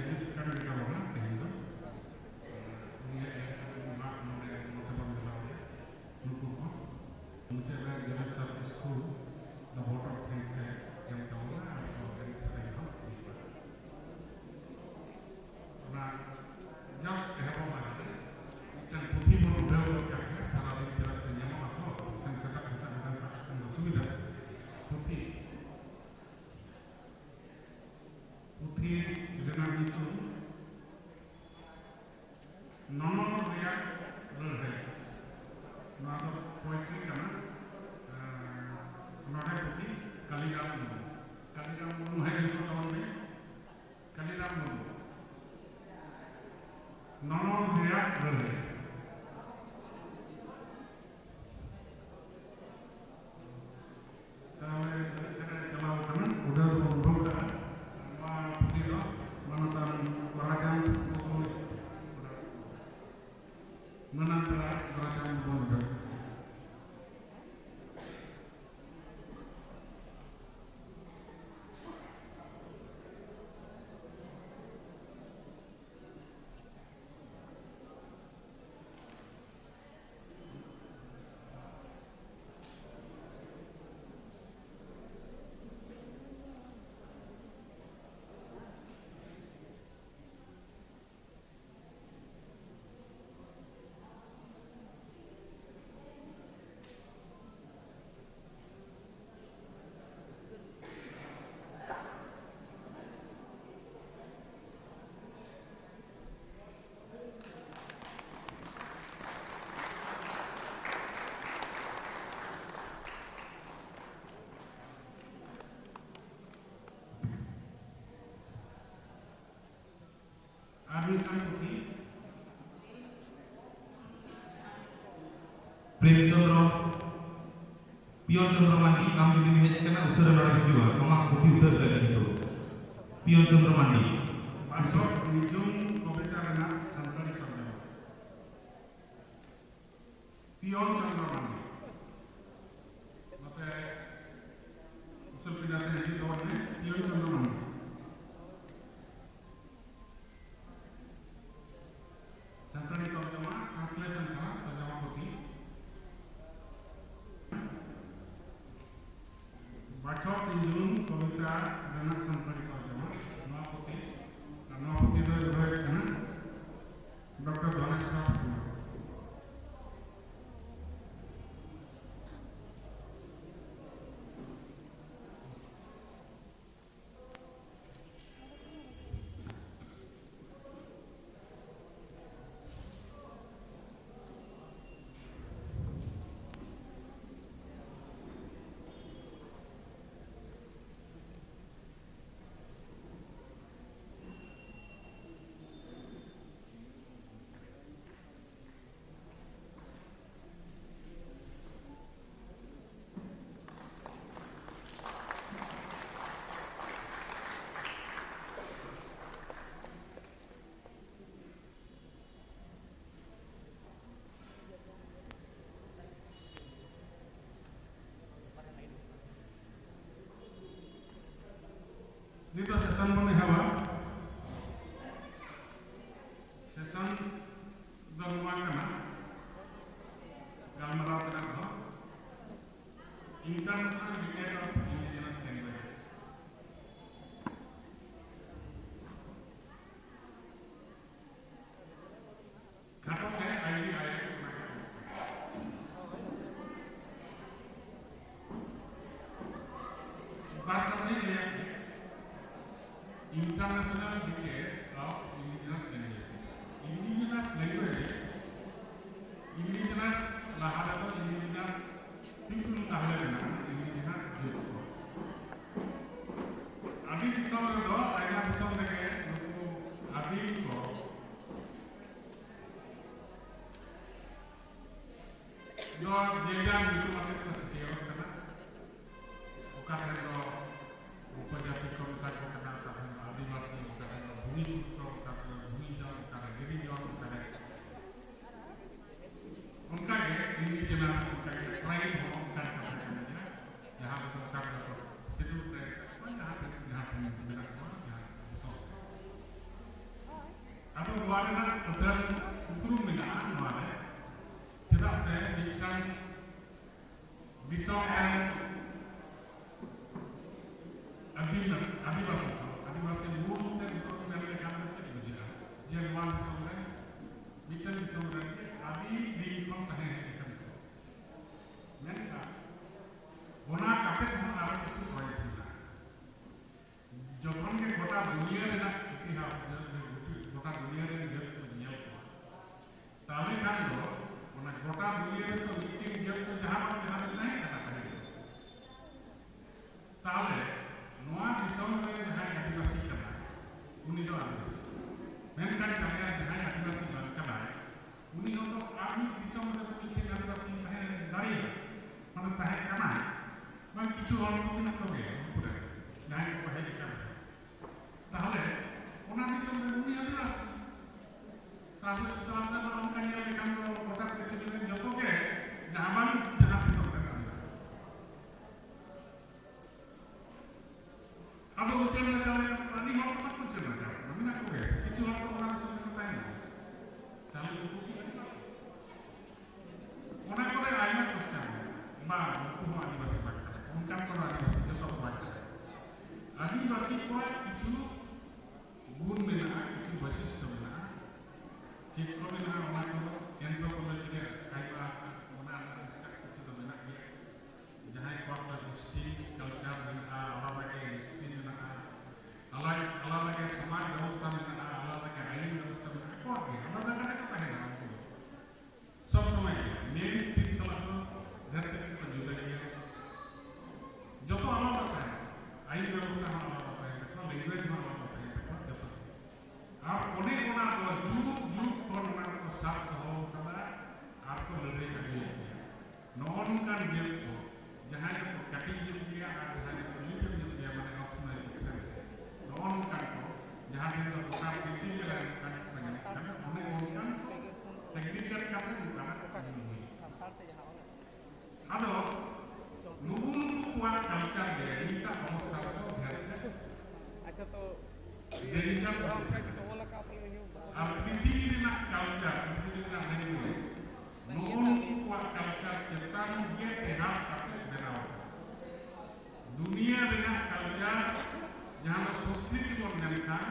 ᱯᱨᱮᱢ ᱪᱚᱸᱫᱽᱨᱚ, ᱯᱤᱭᱚᱱ ᱪᱚᱸᱫᱽᱨᱚ ᱢᱟᱱᱰᱤ, ᱟᱢ ᱡᱩᱫᱤᱢ ᱦᱮᱡ ᱟᱠᱟᱱᱟ, ᱩᱥᱟᱹᱨᱟ ᱱᱚᱰᱮ ᱦᱤᱡᱩᱜᱼᱟ, ᱟᱢᱟᱜ ᱯᱩᱛᱷᱤ ᱩᱴᱷᱟᱹᱣ ᱞᱟᱹᱜᱤᱫ ᱱᱤᱛᱚᱜ᱾ ᱯᱤᱭᱚᱱ ᱪᱚᱸᱫᱽᱨᱚ ᱢᱟᱱᱰᱤ᱾ ᱵᱟᱪᱷᱚᱠ ᱧᱩᱛᱩᱢ ᱠᱚᱵᱤᱛᱟ ᱨᱮᱱᱟᱜ ᱥᱟᱱᱛᱟᱲᱤ ᱛᱚᱨᱡᱚᱢᱟ᱾ ᱯᱤᱭᱚᱱ ᱪᱚᱸᱫᱽᱨᱚ ᱢᱟᱱᱰᱤ᱾ ᱱᱚᱛᱮ ᱩᱥᱩᱞ ᱯᱤᱸᱰᱟ ᱥᱮᱫ ᱦᱤᱡᱩᱜ ᱛᱟᱵᱚᱱ ᱢᱮ, ᱯᱤᱭᱚᱱ ᱪᱚᱸᱫᱽᱨᱚ ᱢᱟᱱᱰᱤ᱾ ᱥᱟᱱᱛᱟᱲᱤ ᱛᱚᱨᱡᱚᱢᱟ, translation ᱠᱟᱱᱟ, ᱛᱚᱨᱡᱚᱢᱟ ᱯᱩᱛᱷᱤ᱾ ᱵᱟᱪᱷᱚᱠ ᱧᱩᱛᱩᱢ ᱠᱚᱵᱤᱛᱟ ᱨᱮᱱᱟᱜ ᱥᱟᱱᱛᱟᱲᱤ ᱛᱚᱨᱡᱚᱢᱟ, ᱱᱚᱣᱟ ᱯᱩᱛᱷᱤ, ᱟᱨ ᱱᱚᱣᱟ ᱯᱩᱛᱷᱤ ᱫᱚᱭ ᱩᱰᱷᱟᱹᱣᱮᱫ ᱠᱟᱱᱟ ᱰᱚᱠᱴᱚᱨ ᱫᱷᱚᱱᱮᱥᱣᱚᱨ ᱠᱩᱢᱟᱨ᱾ ᱫᱚ ᱡᱮ ᱡᱟᱨ ᱧᱩᱛᱩᱢ ᱟᱛᱮ ᱠᱚ ᱪᱷᱟᱹᱴᱭᱟᱹᱨᱚᱜ ᱠᱟᱱᱟ᱾ ᱚᱠᱟ ᱴᱷᱮᱱ ᱫᱚ ᱩᱯᱚᱡᱟᱹᱛᱤ ᱠᱚ ᱢᱮᱛᱟ ᱠᱚ ᱠᱟᱱᱟ, ᱚᱠᱟ ᱴᱷᱮᱱ ᱫᱚ ᱟᱹᱫᱤᱵᱟᱹᱥᱤ, ᱚᱠᱟ ᱴᱷᱮᱱ ᱫᱚ ᱵᱷᱩᱢᱤᱯᱩᱛᱨᱚ, ᱚᱠᱟ ᱴᱷᱮᱱ ᱫᱚ ᱵᱷᱩᱢᱤᱡᱚᱱ, ᱚᱠᱟ ᱨᱮ ᱜᱤᱨᱤᱡᱚᱱ, ᱚᱠᱟ ᱨᱮ ᱚᱱᱠᱟ ᱜᱮ indigenous, ᱚᱱᱠᱟ ᱜᱮ tribe ᱦᱚᱸ ᱚᱱᱠᱟᱱ ᱠᱟᱛᱷᱟ ᱠᱟᱱ ᱜᱮᱭᱟ᱾ ᱡᱟᱦᱟᱸ ᱨᱮᱫᱚ ᱚᱠᱟ ᱨᱮᱫᱚ schedule tribe ᱠᱟᱱᱟ ᱠᱚ, ᱡᱟᱦᱟᱸ ᱴᱷᱮᱱ ᱡᱟᱦᱟᱸ ᱴᱷᱮᱱ ᱢᱮᱱᱟᱜ ᱠᱚᱣᱟ, ᱡᱟᱦᱟᱸ ᱫᱤᱥᱚᱢ ᱨᱮ᱾ ᱟᱫᱚ ᱱᱚᱣᱟ ᱨᱮᱱᱟᱜ ᱟᱹᱛᱷᱟᱹᱲ ᱩᱯᱨᱩᱢ ᱢᱮᱱᱟᱜᱼᱟ ᱱᱚᱣᱟ ᱨᱮ, ᱪᱮᱫᱟᱜ ᱥᱮ ᱢᱤᱫᱴᱟᱝ ᱫᱤᱥᱚᱢ ᱨᱮᱱ ᱟᱹᱫᱤᱵᱟᱹᱥᱤ, ᱟᱹᱫᱤᱵᱟᱹᱥᱤ ᱠᱚ, ᱟᱹᱫᱤᱵᱟᱹᱥᱤ ᱢᱩᱞ ᱛᱮ ᱩᱱᱠᱩ ᱠᱚ ᱢᱮᱱ ᱞᱮᱠᱷᱟᱱ ᱫᱚ ᱪᱮᱫ ᱵᱩᱡᱷᱟᱹᱜᱼᱟ? ᱡᱮ ᱱᱚᱣᱟ ᱫᱤᱥᱚᱢ ᱨᱮ ᱢᱤᱫᱴᱟᱝ ᱫᱤᱥᱚᱢ ᱨᱮ ᱟᱹᱰᱤ ᱫᱤᱱ ᱠᱷᱚᱱ ᱛᱟᱦᱮᱸ ᱦᱮᱡ ᱟᱠᱟᱱ ᱠᱚ᱾ ᱢᱮᱱᱠᱷᱟᱱ ᱚᱱᱟ ᱠᱟᱛᱮ ᱦᱚᱸ ᱟᱨᱚ ᱠᱤᱪᱷᱩ ᱯᱚᱭᱮᱱᱴ ᱢᱮᱱᱟᱜᱼᱟ᱾ ᱡᱚᱠᱷᱚᱱ ᱜᱮ ᱜᱚᱴᱟ ᱫᱩᱱᱤᱭᱟᱹ ᱨᱮᱱᱟᱜ ᱤᱛᱤᱦᱟᱥ, ᱡᱟᱹᱛ ᱨᱮ ᱜᱚᱴᱟ ᱫᱩᱱᱤᱭᱟᱹ ᱨᱮᱱ ᱡᱟᱹᱛ ᱠᱚ ᱧᱮᱞ ᱠᱚᱣᱟ, ᱛᱟᱦᱞᱮ ᱠᱷᱟᱱ ᱫᱚ ᱚᱱᱟ ᱜᱚᱴᱟ ᱫᱩᱱᱤᱭᱟᱹ ᱨᱮᱫᱚ ᱢᱤᱫᱴᱮᱱ ᱡᱟᱹᱛ ᱫᱚ ᱡᱟᱦᱟᱸ ᱵᱟᱝ ᱡᱟᱦᱟᱸ ᱫᱚ ᱛᱟᱦᱮᱸ ᱠᱟᱱᱟ ᱯᱟᱹᱦᱤᱞ ᱫᱚ᱾ ᱛᱟᱦᱞᱮ ᱱᱚᱣᱟ ᱫᱤᱥᱚᱢ ᱨᱮ ᱡᱟᱦᱟᱸᱭ ᱟᱹᱫᱤᱵᱟᱹᱥᱤ ᱠᱟᱱᱟᱭ, ᱩᱱᱤ ᱫᱚ ᱟᱹᱫᱤᱵᱟᱹᱥᱤ᱾ ᱢᱮᱱᱠᱷᱟᱱ ᱠᱟᱛᱷᱟ ᱡᱟᱦᱟᱸᱭ ᱟᱹᱫᱤᱵᱟᱹᱥᱤ ᱵᱟᱝ ᱠᱟᱱᱟᱭ, ᱩᱱᱤ ᱦᱚᱸᱛᱚ ᱟᱨ ᱢᱤᱫ ᱫᱤᱥᱚᱢ ᱨᱮ ᱢᱤᱫᱴᱮᱱ ᱟᱹᱫᱤᱵᱟᱹᱥᱤ ᱛᱟᱦᱮᱸ ᱫᱟᱲᱮᱭᱟᱜᱼᱟ, ᱢᱟᱱᱮ ᱛᱟᱦᱮᱸ ᱠᱟᱱᱟᱭ, ᱵᱟᱝ ᱠᱤᱪᱷᱩ ᱦᱚᱲ ᱠᱚ ᱢᱮᱱᱟᱜ ᱠᱚᱜᱮᱭᱟ ᱩᱱᱠᱩ ᱨᱮ ᱡᱟᱦᱟᱸᱭ ᱠᱚᱠᱚ ᱦᱮᱡ ᱟᱠᱟᱱᱟ᱾ ᱛᱟᱦᱞᱮ ᱚᱱᱟ ᱫᱤᱥᱚᱢ ᱨᱮ ᱩᱱᱤ ᱟᱹᱫᱤᱵᱟᱹᱥᱤ᱾ ᱛᱟᱦᱞᱮ, ᱛᱟᱦᱞᱮ ᱢᱟ ᱚᱱᱠᱟ ᱧᱮᱞ ᱞᱮᱠᱷᱟᱱ ᱫᱚ ᱜᱚᱴᱟ ᱯᱨᱤᱛᱷᱤᱵᱤ ᱨᱮ ᱡᱚᱛᱚ ᱜᱮ ᱡᱟᱦᱟᱸ ᱵᱟᱝ ᱡᱟᱦᱟᱸ ᱫᱤᱥᱚᱢ ᱨᱮ ᱟᱹᱫᱤᱵᱟᱹᱥᱤ᱾ ᱟᱫᱚ ᱩᱪᱟᱹᱲ ᱱᱟᱪᱟᱲ ᱮᱱᱟ, ᱟᱹᱰᱤ ᱦᱚᱲ ᱠᱚ ᱵᱟᱠᱚ ᱩᱪᱟᱹᱲ ᱱᱟᱪᱟᱲ ᱠᱟᱱᱟ, ᱢᱮᱱᱟᱜ ᱠᱚᱜᱮᱭᱟ, ᱠᱤᱪᱷᱩ ᱦᱚᱲ ᱫᱚ ᱚᱱᱟ ᱫᱤᱥᱚᱢ ᱨᱮᱠᱚ ᱛᱟᱦᱮᱱᱟ᱾ ᱛᱟᱦᱞᱮ ᱩᱱᱠᱩ ᱠᱤ ᱟᱹᱫᱤᱵᱟᱹᱥᱤ? ᱚᱱᱟ ᱠᱚᱨᱮ ᱟᱭᱢᱟ question ᱢᱮᱱᱟᱜᱼᱟ, ᱵᱟᱝ, ᱩᱱᱠᱩ ᱦᱚᱸ ᱟᱹᱫᱤᱵᱟᱹᱥᱤ ᱵᱟᱝ ᱠᱟᱱᱟ ᱠᱚ, ᱚᱱᱠᱟᱱ ᱠᱚᱫᱚ ᱟᱹᱫᱤᱵᱟᱹᱥᱤ ᱟᱨ ᱯᱨᱤᱛᱷᱤᱵᱤ ᱨᱮᱱᱟᱜ ᱠᱟᱞᱪᱟᱨ, ᱯᱨᱤᱛᱷᱤᱵᱤ ᱨᱮᱱᱟᱜ ᱞᱮᱝᱜᱩᱭᱮᱡᱽ, ᱱᱚᱜᱼᱚ ᱱᱩᱠᱩ ᱠᱚᱣᱟᱜ ᱠᱟᱞᱪᱟᱨ ᱪᱮᱛᱟᱱ ᱜᱮ ᱴᱮᱦᱟᱴ ᱠᱟᱛᱮ ᱵᱮᱱᱟᱣ ᱟᱠᱟᱱᱟ᱾ ᱫᱩᱱᱤᱭᱟᱹ ᱨᱮᱱᱟᱜ ᱠᱟᱞᱪᱟᱨ, ᱡᱟᱦᱟᱸ ᱫᱚ ᱥᱚᱝᱥᱠᱨᱤᱛᱤ ᱵᱚᱱ ᱢᱮᱱᱠᱷᱟᱱ,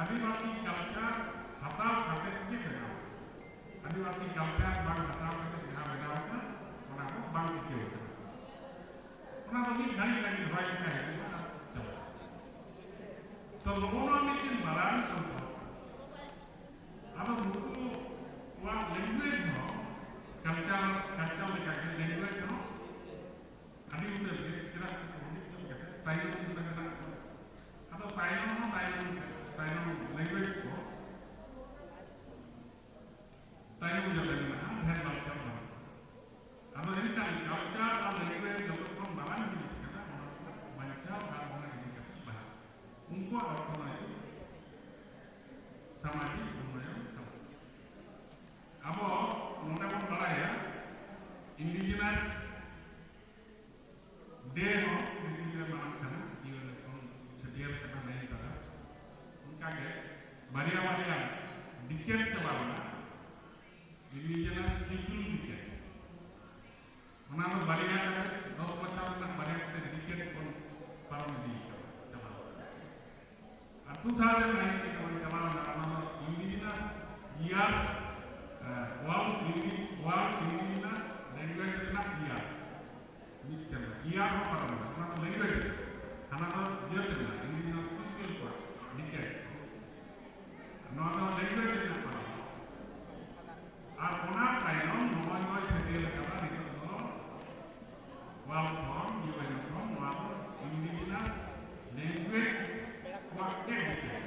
ᱟᱹᱫᱤᱵᱟᱹᱥᱤ ᱠᱟᱞᱪᱟᱨ ᱦᱟᱛᱟᱣ ᱠᱟᱛᱮ ᱜᱮ ᱵᱮᱱᱟᱣ ᱟᱠᱟᱱᱟ᱾ ᱟᱹᱫᱤᱵᱟᱹᱥᱤ ᱠᱟᱞᱪᱟᱨ ᱵᱟᱝ ᱦᱟᱛᱟᱣ ᱠᱟᱛᱮ ᱡᱟᱦᱟᱸ ᱵᱮᱱᱟᱣ ᱟᱠᱟᱱᱟ, ᱚᱱᱟ ᱫᱚ ᱵᱟᱝ ᱤᱠᱟᱹᱣ ᱟᱠᱟᱱᱟ᱾ ᱚᱱᱟ ᱫᱚ ᱢᱤᱫ ᱜᱷᱟᱹᱲᱤᱡ ᱞᱟᱹᱜᱤᱫ ᱦᱚᱭ ᱞᱮᱠᱟ ᱦᱤᱡᱩᱜᱼᱟ ᱟᱨ ᱪᱟᱞᱟᱜᱼᱟ᱾ ᱛᱚ ᱱᱚᱜᱼᱚ ᱱᱚᱣᱟ ᱢᱤᱫᱴᱮᱱ ᱵᱟᱞᱟᱱᱥ ᱥᱚᱢᱯᱚᱨᱠᱚ᱾ ᱟᱫᱚ ᱱᱩᱠᱩᱣᱟᱜ ᱞᱮᱝᱜᱩᱭᱮᱡᱽ ᱦᱚᱸ, ᱠᱟᱞᱪᱟᱨ, ᱠᱟᱞᱪᱟᱨ ᱞᱮᱠᱟᱜᱮ ᱞᱮᱝᱜᱩᱭᱮᱡᱽ ᱦᱚᱸ ᱟᱹᱰᱤ ᱩᱛᱟᱹᱨ ᱜᱮ, ᱪᱮᱫᱟᱜ ᱥᱮ ᱯᱚᱱᱰᱤᱛ ᱠᱚ ᱠᱟᱛᱮ ᱛᱟᱭᱱᱚᱢ ᱨᱮ ᱢᱮᱱᱟᱜ ᱠᱚᱣᱟ᱾ ᱟᱫᱚ ᱛᱟᱭᱱᱚᱢ ᱦᱚᱸ ᱛᱟᱭᱱᱚᱢ, ᱛᱟᱭᱱᱚᱢ ᱞᱮᱝᱜᱩᱭᱮᱡᱽ ᱠᱚ ᱛᱟᱭᱱᱚᱢ ᱧᱚᱜ ᱨᱮ ᱢᱮᱱᱟᱜᱼᱟ, ᱰᱷᱮᱨ ᱵᱟᱧᱪᱟᱣ ᱵᱟᱹᱱᱩᱜᱼᱟ᱾ ᱟᱫᱚ ᱮᱱᱠᱷᱟᱱ ᱠᱟᱞᱪᱟᱨ ᱟᱨ ᱞᱮᱝᱜᱩᱭᱮᱡᱽ ᱡᱚᱛᱚ ᱠᱷᱚᱱ ᱢᱟᱨᱟᱝ ᱡᱤᱱᱤᱥ ᱠᱟᱱᱟ, ᱚᱱᱟ ᱨᱮᱱᱟᱜ ᱵᱟᱧᱪᱟᱣ ᱟᱨ ᱚᱱᱟ ᱤᱫᱤ ᱠᱟᱛᱮ ᱞᱟᱦᱟ᱾ ᱩᱱᱠᱩᱣᱟᱜ ᱚᱨᱛᱷᱚᱱᱳᱭᱛᱤᱠ, ᱥᱟᱢᱟᱡᱤᱠ ᱩᱱᱱᱚᱭᱚᱱ ᱥᱟᱶᱛᱮ ᱟᱵᱚ ᱱᱚᱰᱮ ᱵᱚᱱ ᱵᱟᱲᱟᱭᱟ, ᱤᱱᱰᱤᱡᱤᱱᱟᱥ ᱰᱮ ᱦᱚᱸ ᱯᱨᱤᱛᱷᱤᱵᱤ ᱨᱮ ᱢᱟᱱᱟᱜ ᱠᱟᱱᱟ, ᱤᱭᱩ ᱮᱱ ᱠᱷᱚᱱ ᱪᱷᱟᱹᱴᱭᱟᱹᱨ ᱠᱟᱱᱟ ᱱᱟᱭᱤᱱ ᱛᱟᱨᱤᱠᱷ᱾ ᱚᱱᱠᱟᱜᱮ ᱵᱟᱨᱭᱟ ᱵᱟᱨᱭᱟ ᱰᱤᱠᱮᱰ ᱪᱟᱵᱟ ᱞᱮᱱᱟ, ᱤᱱᱰᱤᱡᱤᱱᱟᱥ ᱯᱤᱯᱩᱞ ᱰᱤᱠᱮᱰ᱾ ᱚᱱᱟ ᱫᱚ ᱵᱟᱨᱭᱟ ᱠᱟᱛᱮ, ᱫᱚᱥ ᱵᱚᱪᱷᱚᱨ ᱨᱮᱱᱟᱜ ᱵᱟᱨᱭᱟ ᱠᱟᱛᱮ ᱰᱤᱠᱮᱰ ᱵᱚᱱ ᱯᱟᱨᱚᱢ ᱤᱫᱤ ᱠᱟᱫᱟ, ᱪᱟᱵᱟ ᱞᱮᱱᱟ᱾ ᱟᱨ ᱴᱩ ᱛᱷᱟᱣᱡᱮᱱᱰ ᱱᱟᱭᱤᱱ ᱨᱮ ᱡᱟᱦᱟᱸ ᱪᱟᱵᱟ ᱞᱮᱱᱟ, ᱚᱱᱟ ᱫᱚ ᱤᱱᱰᱤᱡᱤᱱᱟᱥ ᱤᱭᱟᱨ, ᱣᱟᱨᱞᱰ ᱤᱱᱰᱤ-, ᱣᱟᱨᱞᱰ ᱤᱱᱰᱤᱡᱤᱱᱟᱥ ᱞᱮᱝᱜᱩᱭᱮᱡᱽ ᱨᱮᱱᱟᱜ ᱤᱭᱟᱨ᱾ ᱢᱤᱫ ᱥᱮᱨᱢᱟ ᱤᱭᱟᱨ ᱦᱚᱸ ᱯᱟᱨᱚᱢ ᱮᱱᱟ, ᱚᱱᱟ ᱫᱚ ᱞᱮᱝᱜᱩᱭᱮᱡᱽ ᱨᱮ, ᱦᱟᱱᱟ ᱫᱚ ᱡᱟᱹᱛ ᱨᱮᱱᱟᱜ, ᱤᱱᱰᱤᱡᱤᱱᱟᱥ ᱯᱤᱯᱚᱞ ᱠᱚᱣᱟᱜ ᱰᱤᱠᱮᱰ᱾ ᱱᱚᱣᱟ ᱫᱚ ᱞᱮᱝᱜᱩᱭᱮᱡᱽ ᱨᱮᱱᱟᱜ ᱯᱟᱨᱚᱢ᱾ ᱟᱨ ᱚᱱᱟ ᱛᱟᱭᱱᱚᱢ ᱱᱚᱜᱼᱚᱭ ᱱᱚᱣᱟ ᱪᱷᱟᱹᱴᱭᱟᱹᱨ ᱟᱠᱟᱫᱟ ᱱᱤᱛᱚᱜ ᱫᱚ world form, U N form, ᱱᱚᱣᱟ ᱫᱚ ᱤᱱᱰᱤᱡᱤᱱᱟᱥ ᱞᱮᱝᱜᱩᱭᱮᱡᱽ ᱠᱚᱣᱟᱜ ᱜᱮ ᱰᱤᱠᱮᱰ᱾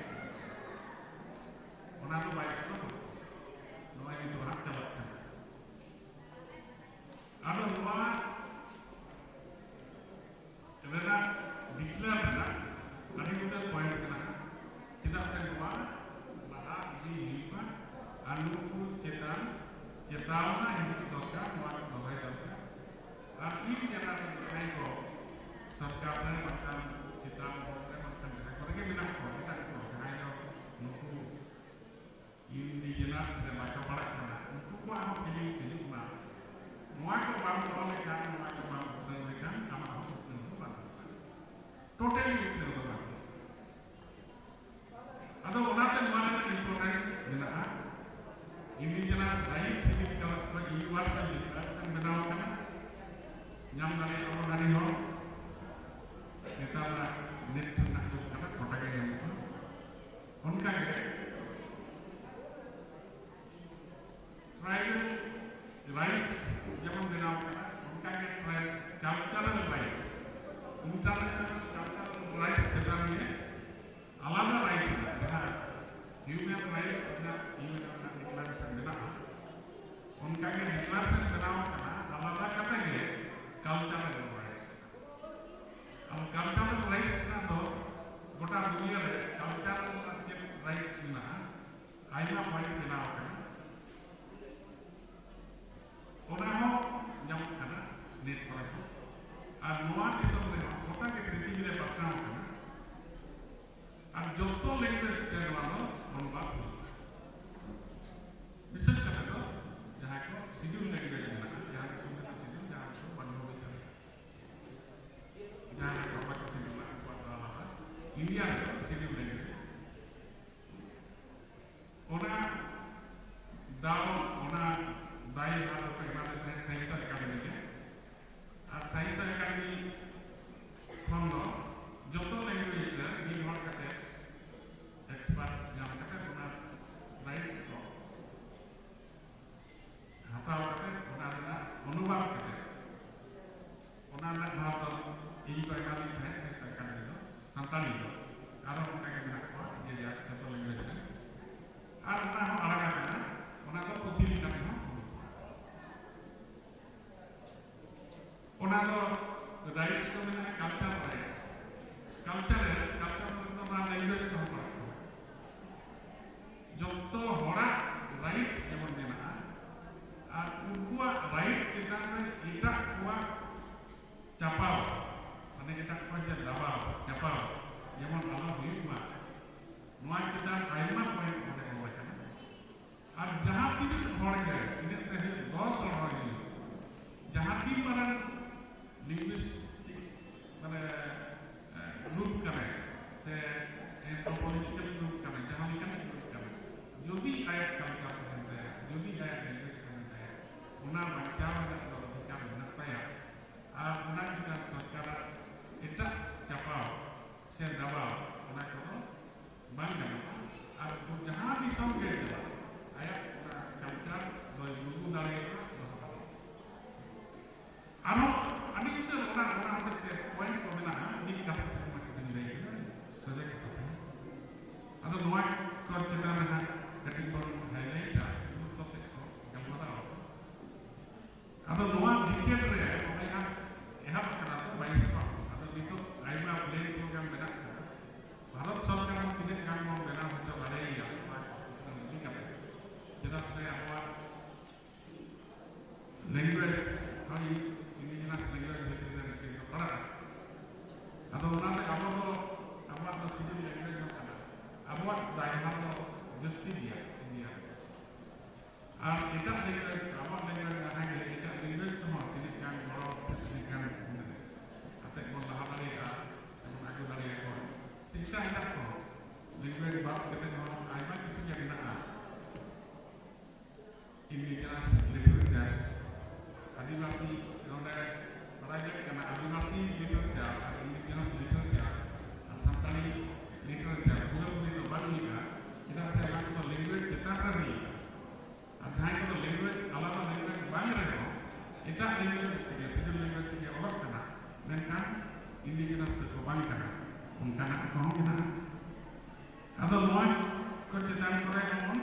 ᱚᱱᱟ ᱫᱚ ᱵᱟᱭᱤᱥ ᱠᱷᱚᱱ ᱯᱚᱸᱪᱤᱥ᱾ ᱱᱚᱜᱼᱚᱭ ᱱᱤᱛᱚᱜ ᱦᱟᱸᱜ ᱪᱟᱞᱟᱜ ᱠᱟᱱᱟ᱾ ᱟᱫᱚ ᱱᱚᱣᱟ ᱨᱮᱱᱟᱜ ᱰᱤᱠᱞᱮᱭᱟᱨ ᱨᱮᱱᱟᱜ ᱟᱹᱰᱤ ᱩᱛᱟᱹᱨ ᱯᱚᱭᱮᱱᱴ ᱢᱮᱱᱟᱜᱼᱟ, ᱪᱮᱫᱟᱜ ᱥᱮ ᱱᱚᱣᱟ ᱞᱟᱦᱟ ᱤᱫᱤ ᱦᱩᱭᱩᱜᱼᱟ ᱟᱨ ᱱᱩᱠᱩ ᱪᱮᱛᱟᱱ ᱪᱮᱛᱟᱣᱱᱟ ᱦᱤᱡᱩᱜ ᱫᱚᱨᱠᱟᱨ, ᱱᱚᱣᱟ ᱠᱚ ᱫᱚᱦᱚᱭ ᱫᱚᱨᱠᱟᱨ᱾ ᱟᱨ ᱤᱧ ᱡᱟᱦᱟᱸ ᱡᱟᱦᱟᱸᱭ ᱠᱚ ᱥᱚᱨᱠᱟᱨ ᱨᱮ ᱵᱟᱝᱠᱷᱟᱱ ᱪᱮᱛᱟᱱ ᱵᱚᱦᱚᱜ ᱨᱮ ᱵᱟᱝᱠᱷᱟᱱ ᱡᱟᱦᱟᱸ ᱠᱚᱨᱮ ᱜᱮ ᱢᱮᱱᱟᱜ ᱠᱚᱣᱟ, ᱮᱴᱟᱜ ᱠᱚ ᱡᱟᱦᱟᱸᱭ ᱫᱚ ᱥᱮ ᱵᱟᱠᱚ ᱯᱟᱲᱦᱟᱜ ᱠᱟᱱᱟ, ᱩᱱᱠᱩ ᱠᱚᱣᱟᱜ ᱦᱚᱸ feelings ᱦᱤᱡᱩᱜ ᱢᱟ᱾ ᱱᱚᱣᱟ ᱠᱚ ᱵᱟᱢ ᱫᱚᱦᱚ ᱞᱮᱠᱷᱟᱱ, ᱱᱚᱣᱟ ᱠᱚ ᱵᱟᱢ ᱩᱛᱱᱟᱹᱣ ᱞᱮᱠᱷᱟᱱ ᱟᱢᱟᱜ ᱦᱚᱸ ᱩᱛᱱᱟᱹᱣ ᱫᱚ ᱵᱟᱝ ᱦᱩᱭᱩᱜᱼᱟ᱾ Totally ᱩᱛᱱᱟᱹᱣ ᱫᱚ ᱵᱟᱝ ᱦᱩᱭᱩᱜᱼᱟ᱾ ᱟᱫᱚ ᱚᱱᱟᱛᱮ ᱱᱚᱣᱟ ᱨᱮᱱᱟᱜ importance ᱢᱮᱱᱟᱜᱼᱟ᱾ Indigenous rights ᱤᱫᱤ ᱠᱟᱛᱮ ᱠᱷᱚᱱ universal declaration ᱵᱮᱱᱟᱣ ᱟᱠᱟᱱᱟ᱾ ᱧᱟᱢ ᱫᱟᱲᱮᱭᱟᱜᱼᱟ ᱵᱚᱱ ᱟᱹᱰᱤ ᱦᱚᱲ᱾ ᱱᱮᱛᱟᱨ ᱢᱟ net ᱨᱮᱱᱟᱜ ᱡᱩᱜᱽ ᱠᱟᱱᱟ, ᱜᱚᱴᱟ ᱜᱮ ᱧᱟᱢᱚᱜᱼᱟ᱾ ᱚᱱᱠᱟ ᱜᱮ tribal rights ᱡᱮᱢᱚᱱ ᱵᱮᱱᱟᱣ ᱟᱠᱟᱱᱟ, ᱚᱱᱠᱟ ᱜᱮ tri- cultural rights, international cultural rights ᱪᱮᱛᱟᱱ ᱨᱮ ᱟᱞᱟᱫᱟ right ᱢᱮᱱᱟᱜᱼᱟ᱾ ᱡᱟᱦᱟᱸ human rights ᱨᱮᱱᱟᱜ ᱤᱭᱩ ᱮᱱ ᱨᱮᱱᱟᱜ declaration ᱢᱮᱱᱟᱜᱼᱟ, ᱚᱱᱠᱟ ᱜᱮ declaration ᱵᱮᱱᱟᱣ ᱟᱠᱟᱱᱟ ᱟᱞᱟᱫᱟ ᱠᱟᱛᱮ ᱜᱮ cultural rights᱾ ᱟᱨ cultural rights ᱨᱮᱱᱟᱜ ᱫᱚ ᱜᱚᱴᱟ ᱫᱩᱱᱤᱭᱟᱹ ᱨᱮ cultural ᱨᱮᱱᱟᱜ ᱪᱮᱫ rights ᱢᱮᱱᱟᱜᱼᱟ, ᱟᱭᱢᱟ point ᱵᱮᱱᱟᱣ ᱟᱠᱟᱱᱟ᱾ ᱚᱱᱟ ᱦᱚᱸ ᱧᱟᱢᱚᱜ ᱠᱟᱱᱟ net ᱠᱚᱨᱮ ᱦᱚᱸ᱾ ᱟᱨ ᱱᱚᱣᱟ ᱫᱤᱥᱚᱢ ᱨᱮᱦᱚᱸ ᱜᱚᱴᱟ ᱜᱮ ᱯᱨᱤᱛᱷᱤᱵᱤ ᱨᱮ ᱯᱟᱥᱱᱟᱣ ᱟᱠᱟᱱᱟ᱾ ᱟᱨ ᱡᱚᱛᱚ language ᱛᱮ ᱱᱚᱣᱟ ᱫᱚ ᱚᱱᱩᱵᱟᱫ ᱦᱩᱭᱩᱜᱼᱟ᱾ ᱵᱤᱥᱮᱥ ᱠᱟᱛᱮ ᱫᱚ ᱡᱟᱦᱟᱸᱭ ᱠᱚ schedule language ᱢᱮᱱᱟᱜᱼᱟ, ᱡᱟᱦᱟᱸ ᱫᱤᱥᱚᱢ ᱨᱮᱫᱚ schedule, ᱡᱟᱦᱟᱸ ᱨᱮᱫᱚ ᱵᱟᱝ ᱦᱩᱭ ᱫᱟᱲᱮᱭᱟᱜᱼᱟ, ᱡᱟᱦᱟᱸ ᱨᱮ ᱵᱟᱵᱟ ᱠᱚ schedule ᱢᱮᱱᱟᱜᱼᱟ, ᱩᱱᱠᱩᱣᱟᱜ ᱫᱚ ᱟᱞᱟᱫᱟ᱾ ᱤᱱᱰᱤᱭᱟ ᱨᱮᱫᱚ schedule language᱾ ᱚᱱᱟ ᱫᱟᱣ, ᱚᱱᱟ ᱫᱟᱭᱵᱷᱟᱨ ᱫᱚᱠᱚ ᱮᱢᱟᱫᱮ ᱛᱟᱦᱮᱸᱫ ᱥᱟᱦᱤᱛᱛᱚ ᱮᱠᱟᱰᱮᱢᱤ ᱜᱮ᱾ ᱟᱨ ᱥᱟᱦᱤᱛᱛᱚ ᱮᱠᱟᱰᱮᱢᱤ ᱠᱷᱚᱱ ᱫᱚ ᱡᱚᱛᱚ language ᱨᱮ ᱢᱤᱫ ᱦᱚᱲ ᱠᱟᱛᱮ expert ᱧᱟᱢ ᱠᱟᱛᱮ ᱚᱱᱟ rights ᱠᱚ ᱦᱟᱛᱟᱣ ᱠᱟᱛᱮ, ᱚᱱᱟ ᱨᱮᱱᱟᱜ ᱚᱱᱩᱵᱟᱫ ᱠᱟᱛᱮ, ᱚᱱᱟ ᱨᱮᱱᱟᱜ ᱵᱷᱟᱨ ᱫᱚ ᱤᱧ ᱠᱚ ᱮᱢᱟᱫᱤᱧ ᱛᱟᱦᱮᱸᱫ ᱥᱟᱦᱤᱛᱛᱚ ᱮᱠᱟᱰᱮᱢᱤ ᱫᱚ, ᱥᱟᱱᱛᱟᱲᱤ ᱫᱚ᱾ ᱟᱨᱚ ᱚᱱᱠᱟ ᱜᱮ ᱢᱮᱱᱟᱜ ᱠᱚᱣᱟ, ᱡᱮ ᱡᱟᱨ ᱡᱚᱛᱚ language ᱨᱮ᱾ ᱟᱨ ᱚᱱᱟ ᱦᱚᱸ ᱟᱲᱟᱜ ᱟᱠᱟᱱᱟ, ᱚᱱᱟ ᱫᱚ ᱯᱩᱛᱷᱤ ᱞᱮᱠᱟ ᱛᱮᱦᱚᱸ ᱵᱟᱹᱱᱩᱜᱼᱟ᱾ ᱚᱱᱟ ᱫᱚ rights ᱫᱚ ᱢᱮᱱᱟᱜᱼᱟ, cultural rights᱾ Cultural, cultural ᱨᱮᱫᱚ ᱚᱱᱟ language ᱠᱚᱦᱚᱸ ᱯᱟᱲᱟᱜ ᱠᱟᱱᱟ᱾ ᱡᱚᱛᱚ ᱦᱚᱲᱟᱜ right ᱡᱮᱢᱚᱱ ᱢᱮᱱᱟᱜᱼᱟ, ᱟᱨ ᱩᱱᱠᱩᱣᱟᱜ right ᱪᱮᱛᱟᱱ ᱨᱮ ᱮᱴᱟᱜ ᱠᱚᱣᱟᱜ ᱪᱟᱯᱟᱣ, ᱢᱟᱱᱮ ᱮᱴᱟᱜ ᱠᱚᱣᱟᱜ ᱡᱮ ᱫᱟᱵᱟᱣ, ᱪᱟᱯᱟᱣ ᱡᱮᱢᱚᱱ ᱟᱞᱚ ᱦᱩᱭᱩᱜ ᱢᱟ, ᱱᱚᱣᱟ ᱪᱮᱛᱟᱱ ᱟᱭᱢᱟ point ᱚᱸᱰᱮ ᱚᱞ ᱟᱠᱟᱱᱟ᱾ ᱚᱱᱟ ᱵᱟᱧᱪᱟᱣ ᱨᱮᱱᱟᱜ ᱫᱚ ᱚᱫᱷᱤᱠᱟᱨ ᱢᱮᱱᱟᱜ ᱛᱟᱭᱟ᱾ ᱟᱨ ᱚᱱᱟ ᱪᱮᱛᱟᱱ ᱥᱚᱨᱠᱟᱨᱟᱜ ᱮᱴᱟᱜ ᱪᱟᱯᱟᱣ ᱥᱮ ᱫᱟᱵᱟᱣ, ᱚᱱᱟ ᱠᱚᱫᱚ ᱵᱟᱝ ᱜᱟᱱᱚᱜᱼᱟ᱾ ᱟᱨ ᱡᱟᱦᱟᱸ ᱫᱤᱥᱚᱢ ᱜᱮ ᱪᱟᱞᱟᱜ, ᱟᱭᱟᱜ ᱚᱱᱟ ᱠᱟᱞᱪᱟᱨ ᱫᱚᱭ ᱜᱩᱜᱩ ᱫᱟᱲᱮᱭᱟᱜᱼᱟ, ᱫᱚᱦᱚ ᱫᱟᱲᱮᱭᱟᱜᱼᱟ᱾ ᱟᱨᱦᱚᱸ ᱟᱹᱰᱤ ᱩᱛᱟᱹᱨ ᱚᱱᱟ, ᱚᱱᱟ ᱦᱚᱛᱮᱡ ᱛᱮ ᱯᱚᱭᱮᱱᱴ ᱠᱚ ᱢᱮᱱᱟᱜᱼᱟ, ᱢᱤᱫ ᱠᱟᱛᱷᱟ ᱛᱮ ᱚᱱᱟ ᱠᱚᱵᱤᱱ ᱞᱟᱹᱭ ᱠᱮᱫᱟ, ᱥᱚᱡᱷᱮ ᱠᱟᱛᱷᱟ ᱛᱮ᱾ ᱟᱫᱚ ᱱᱚᱣᱟ ᱠᱚ ᱪᱮᱛᱟᱱ ᱨᱮ ᱦᱟᱸᱜ ᱠᱟᱹᱴᱤᱡ ᱵᱚᱱ ᱦᱟᱭᱞᱟᱭᱤᱴᱟ, ᱜᱩᱨᱩᱛᱛᱚ ᱛᱮ ᱠᱚ ᱜᱟᱞᱢᱟᱨᱟᱣ ᱟᱠᱚ᱾ ᱟᱫᱚ ᱱᱚᱣᱟ ᱰᱤᱴᱮᱞ ᱨᱮ ᱱᱚᱜᱼᱚᱭ ᱦᱟᱸᱜ ᱮᱦᱚᱵ ᱟᱠᱟᱱᱟ ᱛᱚ ᱵᱟᱭᱤᱥ ᱠᱷᱚᱱ᱾ ᱟᱫᱚ ᱱᱤᱛᱚᱜ ᱟᱭᱢᱟ ᱯᱞᱮᱱ ᱯᱨᱳᱜᱨᱟᱢ ᱢᱮᱱᱟᱜ ᱟᱠᱟᱫᱟ᱾ ᱵᱷᱟᱨᱚᱛ ᱥᱚᱨᱠᱟᱨ ᱦᱚᱸ ᱛᱤᱱᱟᱹᱜ ᱜᱟᱱ ᱵᱚᱱ ᱵᱮᱱᱟᱣ ᱦᱚᱪᱚ ᱫᱟᱲᱮᱭᱟᱜᱼᱟ ᱱᱚᱣᱟ ᱠᱚ ᱤᱫᱤ ᱠᱟᱛᱮ, ᱪᱮᱫᱟᱜ ᱥᱮ ᱟᱵᱚᱣᱟᱜ ᱞᱮᱝᱜᱩᱭᱮᱡᱽ ᱦᱚᱸ indigenous language ᱵᱷᱤᱛᱨᱤ ᱨᱮ ᱢᱤᱫᱴᱤᱡ ᱫᱚ ᱯᱟᱲᱟᱜᱼᱟ᱾ ᱟᱫᱚ ᱚᱱᱟᱛᱮ ᱟᱵᱚ ᱫᱚ, ᱟᱵᱚᱣᱟᱜ ᱫᱚ scheduled language ᱦᱚᱸ ᱠᱟᱱᱟ, ᱟᱵᱚᱣᱟᱜ ᱫᱟᱭᱵᱷᱟᱨ ᱫᱚ ᱡᱟᱹᱥᱛᱤ ᱜᱮᱭᱟ ᱤᱱᱰᱤᱭᱟ ᱨᱮ᱾ ᱟᱨ ᱮᱴᱟᱜ ᱞᱮᱝᱜᱩᱭᱮᱡᱽ, ᱟᱵᱚᱣᱟᱜ ᱞᱮᱝᱜᱩᱭᱮᱡᱽ ᱡᱟᱦᱟᱸᱭ ᱜᱮ, ᱮᱴᱟᱜ ᱞᱮᱝᱜᱩᱭᱮᱡᱽ ᱠᱚᱦᱚᱸ ᱛᱤᱱᱟᱹᱜ ᱜᱟᱱ ᱜᱚᱲᱚ ᱥᱮ ᱛᱤᱱᱟᱹᱜ ᱜᱟᱱ ᱟᱛᱮᱫ ᱵᱚᱱ ᱞᱟᱦᱟ ᱫᱟᱲᱮᱭᱟᱜᱼᱟ, ᱥᱮᱵᱚᱱ ᱟᱹᱜᱩ ᱫᱟᱲᱮᱭᱟᱠᱚᱣᱟ, ᱥᱮ ᱮᱴᱟᱜ ᱮᱴᱟᱜ ᱠᱚ ᱞᱮᱝᱜᱩᱭᱮᱡᱽ ᱵᱟᱫ ᱠᱟᱛᱮᱫ ᱦᱚᱸ ᱟᱭᱢᱟ ᱠᱤᱪᱷᱩ ᱜᱮ ᱢᱮᱱᱟᱜᱼᱟ᱾ Indigenous literature, ᱟᱹᱫᱤᱵᱟᱹᱥᱤ, ᱱᱚᱰᱮ ᱵᱟᱲᱟᱭ ᱞᱟᱹᱠ ᱠᱟᱱᱟ, ᱟᱹᱫᱤᱵᱟᱹᱥᱤ literature ᱟᱨ indigenous literature ᱟᱨ ᱥᱟᱱᱛᱟᱲᱤ literature ᱯᱩᱨᱟᱹᱯᱩᱨᱤ ᱫᱚ ᱵᱟᱝ ᱦᱩᱭᱩᱜᱼᱟ, ᱪᱮᱫᱟᱜ ᱥᱮ ᱚᱱᱟ ᱠᱚᱫᱚ ᱞᱮᱝᱜᱩᱭᱮᱡᱽ ᱪᱮᱛᱟᱱ ᱨᱮ ᱦᱩᱭᱩᱜᱼᱟ᱾ ᱟᱨ ᱡᱟᱦᱟᱸᱭ ᱠᱚᱫᱚ ᱞᱮᱝᱜᱩᱭᱮᱡᱽ, ᱟᱞᱟᱫᱟ ᱞᱮᱝᱜᱩᱭᱮᱡᱽ ᱵᱟᱝ ᱨᱮᱦᱚᱸ ᱮᱴᱟᱜ ᱞᱮᱝᱜᱩᱭᱮᱡᱽ ᱛᱮᱜᱮ, scheduled language ᱛᱮᱜᱮ ᱚᱞᱚᱜ ᱠᱟᱱᱟ, ᱢᱮᱱᱠᱷᱟᱱ indigenous ᱛᱮᱠᱚ ᱵᱟᱝ ᱠᱟᱱᱟ, ᱚᱱᱠᱟᱱᱟᱜ ᱠᱚᱦᱚᱸ ᱢᱮᱱᱟᱜᱼᱟ᱾ ᱟᱫᱚ ᱱᱚᱣᱟ ᱠᱚ ᱪᱮᱛᱟᱱ ᱠᱚᱨᱮ ᱡᱮᱢᱚᱱ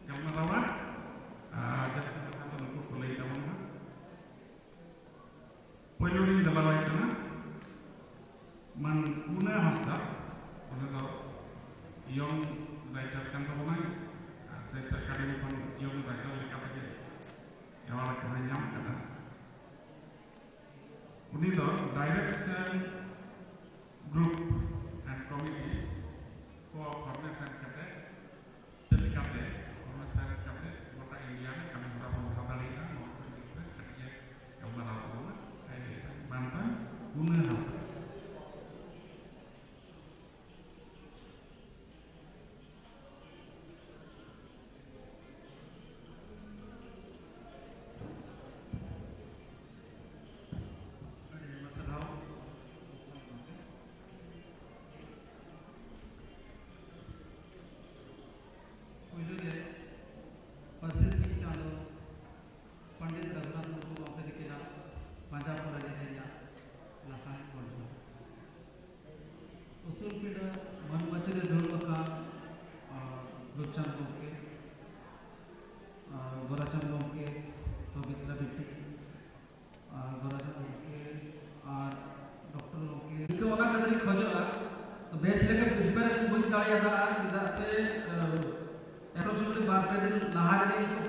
ᱜᱟᱞᱢᱟᱨᱟᱣᱟ, ᱟᱨ ᱡᱟᱹᱥᱛᱤ ᱠᱟᱛᱷᱟ ᱫᱚ ᱱᱩᱠᱩ ᱠᱚ ᱞᱟᱹᱭ ᱛᱟᱵᱚᱱᱟ᱾ ᱯᱳᱭᱞᱳ ᱞᱤᱧ ᱫᱮᱞᱟᱣᱟᱭ ᱠᱟᱱᱟ ᱢᱟᱱ ᱯᱩᱱᱟ ᱦᱟᱸᱥᱫᱟ, ᱩᱱᱤ ᱫᱚ ᱭᱚᱝ ᱨᱟᱭᱴᱟᱨ ᱠᱟᱱ ᱛᱟᱵᱚᱱᱟᱭ, ᱟᱨ ᱥᱟᱦᱤᱛᱛᱚ ᱮᱠᱟᱰᱮᱢᱤ ᱠᱷᱚᱱ ᱭᱚᱝ ᱨᱟᱭᱴᱟᱨ ᱞᱮᱠᱟ ᱛᱮᱜᱮ ᱮᱣᱟᱨᱰ ᱠᱚᱦᱚᱸᱭ ᱧᱟᱢ ᱠᱟᱫᱟ᱾ ᱩᱱᱤ ᱫᱚ direction group and committees ᱠᱚ formation ᱠᱟᱛᱮ, ᱪᱮᱫ ᱞᱮᱠᱟᱛᱮ formation ᱠᱟᱛᱮ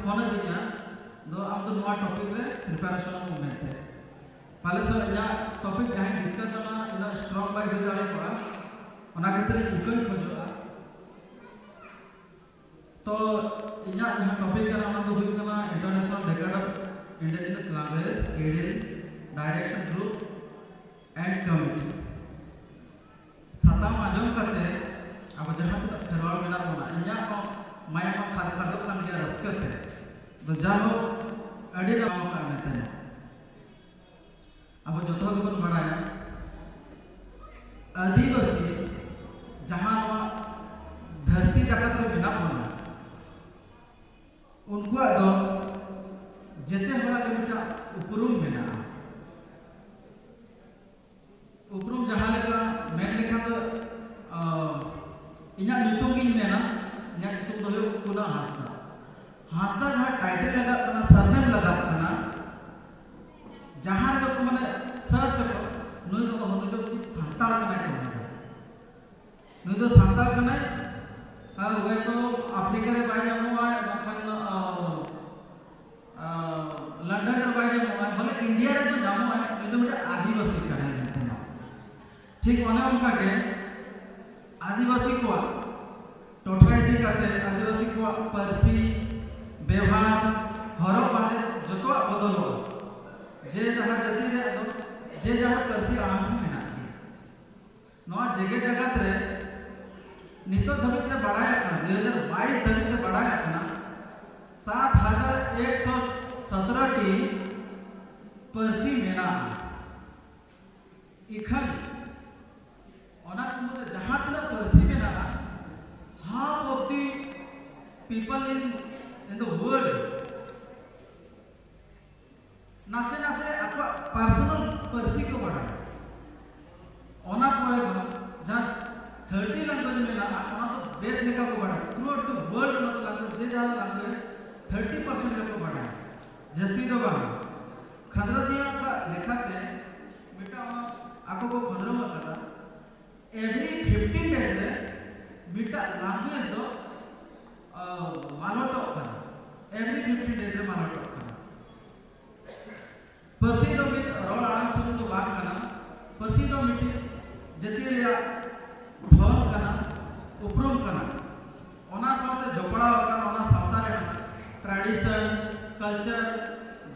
ᱯᱷᱳᱱ ᱟᱹᱫᱤᱧᱟ ᱫᱚ ᱟᱢ ᱫᱚ ᱱᱚᱣᱟ ᱴᱚᱯᱤᱠ ᱨᱮ ᱯᱨᱤᱯᱟᱨᱮᱥᱚᱱ ᱟᱢ ᱢᱮᱱᱛᱮ᱾ ᱯᱟᱞᱮ ᱥᱚᱨ ᱤᱧᱟᱹᱜ ᱴᱚᱯᱤᱠ ᱡᱟᱦᱟᱸᱧ ᱰᱤᱥᱠᱟᱥᱚᱱᱟ ᱤᱱᱟᱹᱜ ᱥᱴᱨᱚᱝ ᱵᱟᱭ ᱦᱩᱭ ᱫᱟᱲᱮ ᱠᱚᱜᱼᱟ, ᱚᱱᱟ ᱠᱷᱟᱹᱛᱤᱨ ᱤᱧ ᱤᱠᱟᱹᱧ ᱠᱷᱚᱡᱚᱜᱼᱟ᱾ ᱛᱚ ᱤᱧᱟᱹᱜ ᱡᱟᱦᱟᱸ ᱴᱚᱯᱤᱠ ᱠᱟᱱᱟ ᱚᱱᱟ ᱫᱚ ᱦᱩᱭᱩᱜ ᱠᱟᱱᱟ International Decade of Indigenous Language, ᱤᱰᱤᱱ Direction Group and Committee᱾ ᱥᱟᱛᱟᱢ ᱟᱸᱡᱚᱢ ᱠᱟᱛᱮ ᱟᱵᱚ ᱡᱟᱦᱟᱸ ᱛᱤᱱᱟᱹᱜ ᱠᱷᱮᱨᱣᱟᱲ ᱢᱮᱱᱟᱜ ᱵᱚᱱᱟ, ᱤᱧᱟᱹᱜ ᱦᱚᱸ ᱢᱟᱭᱟᱢ ᱦᱚᱸ ᱠᱷᱟᱫ ᱠᱷᱟᱫᱚᱜ ᱠᱟᱱ ᱜᱮᱭᱟ ᱨᱟᱹᱥᱠᱟᱹ ᱛᱮ᱾ ᱫᱚ ᱡᱟᱭᱦᱳᱠ, ᱟᱹᱰᱤ ᱱᱟᱯᱟᱭ ᱠᱟᱜ ᱢᱮ ᱛᱟᱦᱮᱸᱱᱟ᱾ ᱟᱵᱚ ᱡᱚᱛᱚ ᱦᱚᱲ ᱜᱮᱵᱚᱱ ᱵᱟᱲᱟᱭᱟ, ᱟᱹᱫᱤᱵᱟᱹᱥᱤ ᱡᱟᱦᱟᱸ ᱱᱚᱣᱟ ᱫᱷᱟᱹᱨᱛᱤ ᱡᱟᱠᱟᱛ ᱨᱮ ᱢᱮᱱᱟᱜ ᱵᱚᱱᱟ, ᱩᱱᱠᱩᱣᱟᱜ ᱫᱚ ᱡᱮᱛᱮ ᱦᱚᱲᱟᱜ ᱜᱮ ᱢᱤᱫᱴᱟᱝ ᱩᱯᱨᱩᱢ ᱢᱮᱱᱟᱜᱼᱟ᱾ ᱩᱯᱨᱩᱢ ᱡᱟᱦᱟᱸ ᱞᱮᱠᱟ ᱢᱮᱱ ᱞᱮᱠᱷᱟᱱ ᱫᱚ, ᱟᱸ, ᱤᱧᱟᱹᱜ ᱧᱩᱛᱩᱢ ᱜᱤᱧ ᱢᱮᱱᱟ, ᱤᱧᱟᱹᱜ ᱧᱩᱛᱩᱢ ᱫᱚ ᱦᱩᱭᱩᱜ ᱠᱟᱱᱟ ᱦᱟᱸᱥᱫᱟ᱾ ᱦᱟᱸᱥᱫᱟ ᱡᱟᱦᱟᱸ ᱴᱟᱭᱴᱮᱞ ᱞᱟᱜᱟᱜ ᱠᱟᱱᱟ, ᱥᱟᱨᱱᱮᱢ ᱞᱟᱜᱟᱜ ᱠᱟᱱᱟ, ᱡᱟᱦᱟᱸ ᱨᱮᱜᱮ ᱠᱚ ᱢᱟᱱᱮ ᱥᱟᱨᱪ ᱟᱠᱚ, ᱱᱩᱭ ᱫᱚ, ᱱᱩᱭ ᱫᱚ ᱢᱤᱫᱴᱤᱡ ᱥᱟᱱᱛᱟᱲ ᱠᱟᱱᱟᱭ ᱠᱚ ᱢᱮᱱᱟ᱾ ᱱᱩᱭ ᱫᱚ ᱥᱟᱱᱛᱟᱲ ᱠᱟᱱᱟᱭ, ᱟᱨ ᱦᱚᱭᱛᱳ ᱟᱯᱷᱨᱤᱠᱟ ᱨᱮ ᱵᱟᱭ ᱧᱟᱢᱚᱜᱼᱟ, ᱵᱟᱝᱠᱷᱟᱱ, ᱟᱸ, ᱟᱸ, ᱞᱚᱱᱰᱚᱱ ᱨᱮ ᱵᱟᱭ ᱧᱟᱢᱚᱜᱼᱟ, ᱵᱚᱞᱮ ᱤᱱᱰᱤᱭᱟ ᱨᱮᱫᱚ ᱧᱟᱢᱚᱜᱼᱟ, ᱱᱩᱭ ᱫᱚ ᱢᱤᱫᱴᱮᱱ ᱟᱹᱫᱤᱵᱟᱹᱥᱤ ᱠᱟᱱᱟᱭ ᱢᱮᱱᱛᱮ᱾ ᱴᱷᱤᱠ ᱚᱱᱮ ᱚᱱᱠᱟ ᱜᱮ ᱟᱹᱫᱤᱵᱟᱹᱥᱤ ᱠᱚᱣᱟᱜ ᱴᱚᱴᱷᱟ ᱤᱫᱤ ᱠᱟᱛᱮ ᱟᱹᱫᱤᱵᱟᱹᱥᱤ ᱠᱚᱣᱟᱜ ᱯᱟᱹᱨᱥᱤ, ᱵᱮᱣᱦᱟᱨ, ᱦᱚᱨᱚᱜ ᱵᱟᱸᱫᱮ ᱡᱚᱛᱚᱣᱟᱜ ᱵᱚᱫᱚᱞᱚᱜᱼᱟ᱾ ᱡᱮ ᱡᱟᱦᱟᱸ ᱡᱟᱹᱛᱤ ᱨᱮᱭᱟᱜ ᱫᱚ ᱡᱮ ᱡᱟᱦᱟᱸ ᱯᱟᱹᱨᱥᱤ ᱟᱲᱟᱝ ᱦᱚᱸ ᱢᱮᱱᱟᱜ ᱜᱮᱭᱟ᱾ ᱱᱚᱣᱟ ᱡᱮᱜᱮᱛ ᱡᱟᱠᱟᱛ ᱨᱮ ᱱᱤᱛᱚᱜ ᱫᱷᱟᱹᱵᱤᱡ ᱛᱮ ᱵᱟᱲᱟᱭ ᱟᱠᱟᱱᱟ, ᱫᱩ ᱦᱟᱡᱟᱨ ᱵᱟᱭᱤᱥ ᱫᱷᱟᱹᱵᱤᱡ ᱛᱮ ᱵᱟᱲᱟᱭ ᱟᱠᱟᱱᱟ, ᱥᱟᱛ ᱦᱟᱡᱟᱨ ᱮᱠᱥᱚ ᱥᱚᱛᱨᱚ ᱴᱤ ᱯᱟᱹᱨᱥᱤ ᱢᱮᱱᱟᱜᱼᱟ᱾ ᱤᱠᱷᱟᱹᱱ ᱚᱱᱟ ᱠᱚ ᱢᱩᱫᱽᱨᱮ ᱡᱟᱦᱟᱸ ᱛᱤᱱᱟᱹᱜ ᱯᱟᱹᱨᱥᱤ ᱢᱮᱱᱟᱜᱼᱟ, half of the people in, in the world ᱱᱟᱥᱮ ᱱᱟᱥᱮ ᱟᱠᱚᱣᱟᱜ ᱯᱟᱨᱥᱚᱱᱟᱞ ᱯᱟᱹᱨᱥᱤ ᱠᱚ ᱵᱟᱲᱟᱭᱟ᱾ ᱚᱱᱟ ᱯᱚᱨᱮ ᱦᱚᱸ ᱡᱟᱦᱟᱸ ᱛᱷᱟᱨᱴᱤ ᱞᱮᱝᱜᱩᱭᱮᱡᱽ ᱢᱮᱱᱟᱜᱼᱟ, ᱚᱱᱟ ᱫᱚ ᱵᱮᱥ ᱞᱮᱠᱟ ᱠᱚ ᱵᱟᱲᱟᱭᱟ᱾ Throughout the world ᱚᱱᱟ ᱫᱚ ᱞᱮᱝᱜᱩᱭᱮᱡᱽ, ᱡᱮ ᱡᱟᱦᱟᱸ ᱞᱮᱝᱜᱩᱭᱮᱡᱽ ᱛᱷᱟᱨᱴᱤ ᱯᱟᱨᱥᱮᱱᱴ ᱜᱮᱠᱚ ᱵᱟᱲᱟᱭᱟ, ᱡᱟᱹᱥᱛᱤ ᱫᱚ ᱵᱟᱝ᱾ ᱠᱷᱟᱸᱫᱽᱨᱟᱫᱤᱭᱟᱹ ᱠᱚᱣᱟᱜ ᱞᱮᱠᱟᱛᱮ ᱢᱤᱫᱴᱟᱝ ᱚᱱᱟ ᱟᱠᱚ ᱠᱚ ᱠᱷᱚᱸᱫᱽᱨᱚᱸᱫᱽ ᱟᱠᱟᱫᱟ, every fifteen days ᱨᱮ ᱢᱤᱫᱴᱟᱝ ᱞᱮᱝᱜᱩᱭᱮᱡᱽ ᱫᱚ, ᱟᱸ, ᱢᱟᱞᱚᱴᱚᱜ ᱠᱟᱱᱟ᱾ Every culture,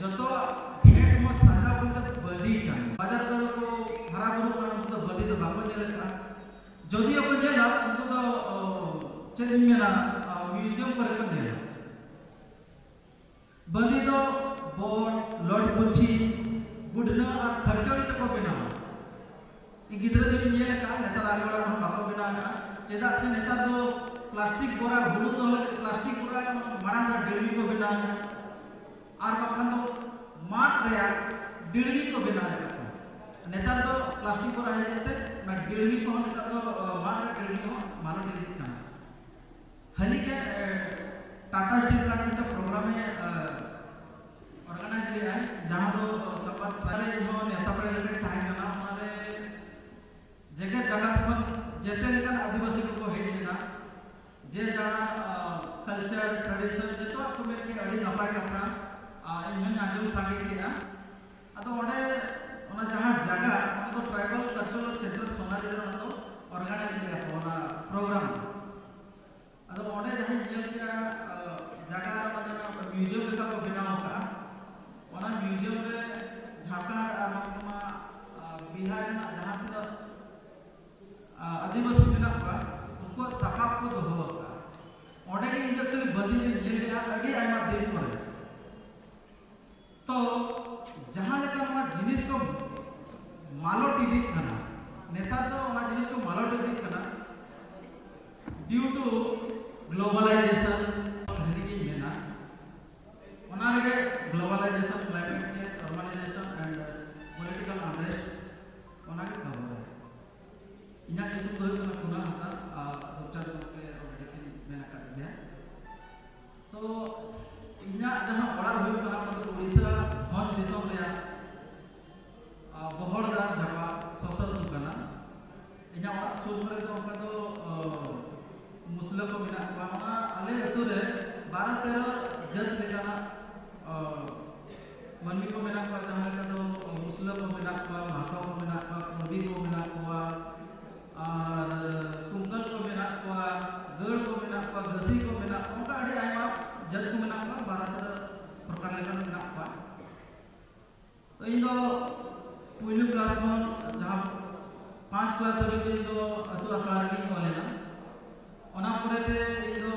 ᱡᱚᱛᱚᱣᱟᱜ ᱰᱷᱮᱨ ᱢᱚᱡᱽ ᱥᱟᱡᱟᱣ ᱠᱟᱛᱮ ᱵᱟᱸᱫᱤ ᱠᱟᱱᱟ᱾ ᱵᱟᱡᱟᱨ ᱠᱚᱨᱮ ᱠᱚ ᱦᱟᱨᱟ ᱵᱩᱨᱩᱜ ᱠᱟᱱᱟ, ᱩᱱᱠᱩ ᱫᱚ ᱵᱟᱸᱫᱤ ᱫᱚ ᱵᱟᱠᱚ ᱧᱮᱞ ᱟᱠᱟᱫᱼᱟ᱾ ᱡᱚᱫᱤᱭᱳ ᱠᱚ ᱧᱮᱞᱟ, ᱩᱱᱠᱩ ᱫᱚ, ᱚ, ᱪᱮᱫ ᱤᱧ ᱢᱮᱱᱟ, ᱚ, museum ᱠᱚᱨᱮ ᱠᱚ ᱧᱮᱞᱟ᱾ ᱵᱟᱸᱫᱤ ᱫᱚ ᱵᱚᱲ, ᱞᱚᱴ ᱵᱩᱪᱷᱤ, ᱜᱩᱰᱱᱟᱹ ᱟᱨ ᱠᱷᱟᱹᱪᱚᱲᱤ ᱛᱮᱠᱚ ᱵᱮᱱᱟᱣᱟ᱾ ᱤᱧ ᱜᱤᱫᱽᱨᱟᱹ ᱡᱚᱠᱷᱚᱱ ᱧᱮᱞ ᱟᱠᱟᱫᱼᱟ, ᱱᱮᱛᱟᱨ ᱟᱞᱮ ᱚᱲᱟᱜ ᱨᱮᱦᱚᱸ ᱵᱟᱠᱚ ᱵᱮᱱᱟᱣᱮᱫᱼᱟ᱾ ᱪᱮᱫᱟᱜ ᱥᱮ ᱱᱮᱛᱟᱨ ᱫᱚ plastic ᱵᱚᱨᱟ, ᱦᱩᱲᱩ ᱫᱚᱦᱚ ᱞᱟᱹᱜᱤᱫ plastic ᱵᱚᱨᱟ ᱢᱟᱲᱟᱝ ᱨᱮ ᱰᱤᱲᱢᱤ ᱠᱚ ᱵᱮᱱᱟᱣᱮᱫᱼᱟ, ᱟᱨ ᱵᱟᱝᱠᱷᱟᱱ ᱫᱚ ᱢᱟᱫ ᱨᱮᱭᱟᱜ ᱰᱤᱲᱢᱤ ᱠᱚ ᱵᱮᱱᱟᱣᱮᱫᱼᱟ ᱠᱚ᱾ ᱱᱮᱛᱟᱨ ᱫᱚ plastic ᱵᱚᱨᱟ ᱦᱮᱡ ᱮᱱᱛᱮ ᱚᱱᱟ ᱰᱤᱲᱢᱤ ᱠᱚᱦᱚᱸ ᱱᱮᱛᱟᱨ ᱫᱚ, ᱚ, ᱢᱟᱫ ᱨᱮᱭᱟᱜ ᱰᱤᱲᱢᱤ ᱦᱚᱸ ᱢᱟᱞᱚᱴ ᱤᱫᱤᱜ ᱠᱟᱱᱟ᱾ ᱦᱟᱹᱞᱤ ᱜᱮ, ᱮ, Tata Steel Plant ᱢᱤᱫᱴᱟᱝ program ᱮ, ᱮ, organize ᱞᱮᱫᱼᱟᱭ, ᱡᱟᱦᱟᱸ ᱫᱚ ᱥᱟᱯᱟᱛ ᱨᱮ ᱤᱧ ᱦᱚᱸ ᱱᱮᱣᱛᱟ ᱯᱮᱲᱟ ᱞᱮᱠᱟᱧ ᱛᱟᱦᱮᱸ ᱠᱟᱱᱟ᱾ ᱚᱱᱟᱨᱮ ᱡᱮᱜᱮᱛ ᱡᱟᱠᱟᱛ ᱠᱷᱚᱱ ᱡᱮᱛᱮ ᱞᱮᱠᱟᱱ ᱟᱹᱫᱤᱵᱟᱹᱥᱤ ᱠᱚᱠᱚ ᱦᱮᱡ ᱞᱮᱱᱟ᱾ ᱡᱮ ᱡᱟᱦᱟᱸ, ᱟ, culture, tradition ᱡᱚᱛᱚᱣᱟᱜ ᱠᱚ ᱢᱮᱱ ᱠᱮᱫ, ᱟᱹᱰᱤ ᱱᱟᱯᱟᱭ ᱠᱟᱛᱷᱟ᱾ ᱟ, ᱤᱧ ᱦᱚᱸᱧ ᱟᱸᱡᱚᱢ ᱥᱟᱸᱜᱮ ᱠᱮᱫᱼᱟ᱾ ᱟᱫᱚ ᱚᱸᱰᱮ ᱚᱱᱟ ᱡᱟᱦᱟᱸ ᱡᱟᱭᱜᱟ, ᱚᱱᱟ ᱫᱚ Tribal Cultural Center ᱥᱳᱱᱟᱨᱤ ᱨᱮ ᱚᱱᱟ ᱫᱚ organize ᱞᱮᱫᱼᱟ ᱠᱚ, ᱚᱱᱟ program᱾ ᱟᱫᱚ ᱚᱸᱰᱮ ᱡᱟᱦᱟᱸᱧ ᱧᱮᱞ ᱠᱮᱫᱼᱟ, ᱟ, ᱡᱟᱭᱜᱟ ᱨᱮ ᱚᱱᱟ ᱡᱟᱦᱟᱸ museum ᱞᱮᱠᱟ ᱠᱚ ᱵᱮᱱᱟᱣ ᱟᱠᱟᱫᱼᱟ, ᱚᱱᱟ museum ᱨᱮ ᱡᱷᱟᱲᱠᱷᱚᱸᱰ ᱟᱨ ᱵᱟᱝ ᱱᱚᱣᱟ, ᱟ, ᱵᱤᱦᱟᱨ ᱨᱮᱱᱟᱜ ᱡᱟᱦᱟᱸ ᱛᱤᱱᱟᱹᱜ, ᱟ, ᱟᱹᱫᱤᱵᱟᱹᱥᱤ ᱢᱮᱱᱟᱜ ᱠᱚᱣᱟ, ᱩᱱᱠᱩᱣᱟᱜ ᱥᱟᱯᱟᱵ ᱠᱚ ᱫᱚᱦᱚ ᱟᱠᱟᱫᱼᱟ᱾ ᱚᱸᱰᱮ ᱜᱮ ᱤᱧ actually ᱵᱟᱸᱫᱤ ᱫᱚᱧ ᱧᱮᱞ ᱞᱮᱫᱼᱟ ᱟᱹᱰᱤ ᱟᱭᱢᱟ ᱫᱤᱱ ᱯᱚᱨᱮ᱾ ᱛᱚ ᱡᱟᱦᱟᱸ ᱞᱮᱠᱟ ᱱᱚᱣᱟ ᱡᱤᱱᱤᱥ ᱠᱚ ᱢᱟᱞᱚᱴ ᱤᱫᱤᱜ ᱠᱟᱱᱟ, ᱱᱮᱛᱟᱨ ᱫᱚ ᱚᱱᱟ ᱡᱤᱱᱤᱥ ᱠᱚ ᱢᱟᱞᱚᱴ ᱤᱫᱤᱜ ᱠᱟᱱᱟ due to globalization, ᱦᱟᱹᱱᱤ ᱜᱤᱧ ᱢᱮᱱᱟ᱾ ᱚᱱᱟ ᱨᱮᱜᱮ globalization, climate change, urbanization and political unrest, ᱚᱱᱟᱜᱮ ᱠᱷᱚᱵᱚᱨ᱾ ᱤᱧᱟᱹᱜ ᱧᱩᱛᱩᱢ ᱫᱚ ᱦᱩᱭᱩᱜ ᱠᱟᱱᱟ ᱠᱩᱱᱟᱞ ᱦᱟᱸᱥᱫᱟ, ᱟᱨ ᱨᱩᱯᱪᱟᱸᱫᱽ ᱜᱚᱢᱠᱮ already ᱠᱤᱱ ᱢᱮᱱ ᱟᱠᱟᱫ ᱜᱮᱭᱟ᱾ ᱛᱚ ᱤᱧᱟᱹᱜ ᱛᱚ, ᱤᱧ ᱫᱚ ᱯᱩᱭᱞᱩ ᱠᱞᱟᱥ ᱠᱷᱚᱱ ᱡᱟᱦᱟᱸ ᱯᱟᱸᱪ ᱠᱞᱟᱥ ᱫᱷᱟᱹᱵᱤᱡ ᱫᱚ ᱤᱧ ᱫᱚ ᱟᱹᱛᱩ ᱟᱥᱲᱟ ᱨᱮᱜᱤᱧ ᱚᱞ ᱮᱱᱟ᱾ ᱚᱱᱟ ᱯᱚᱨᱮᱛᱮ ᱤᱧ ᱫᱚ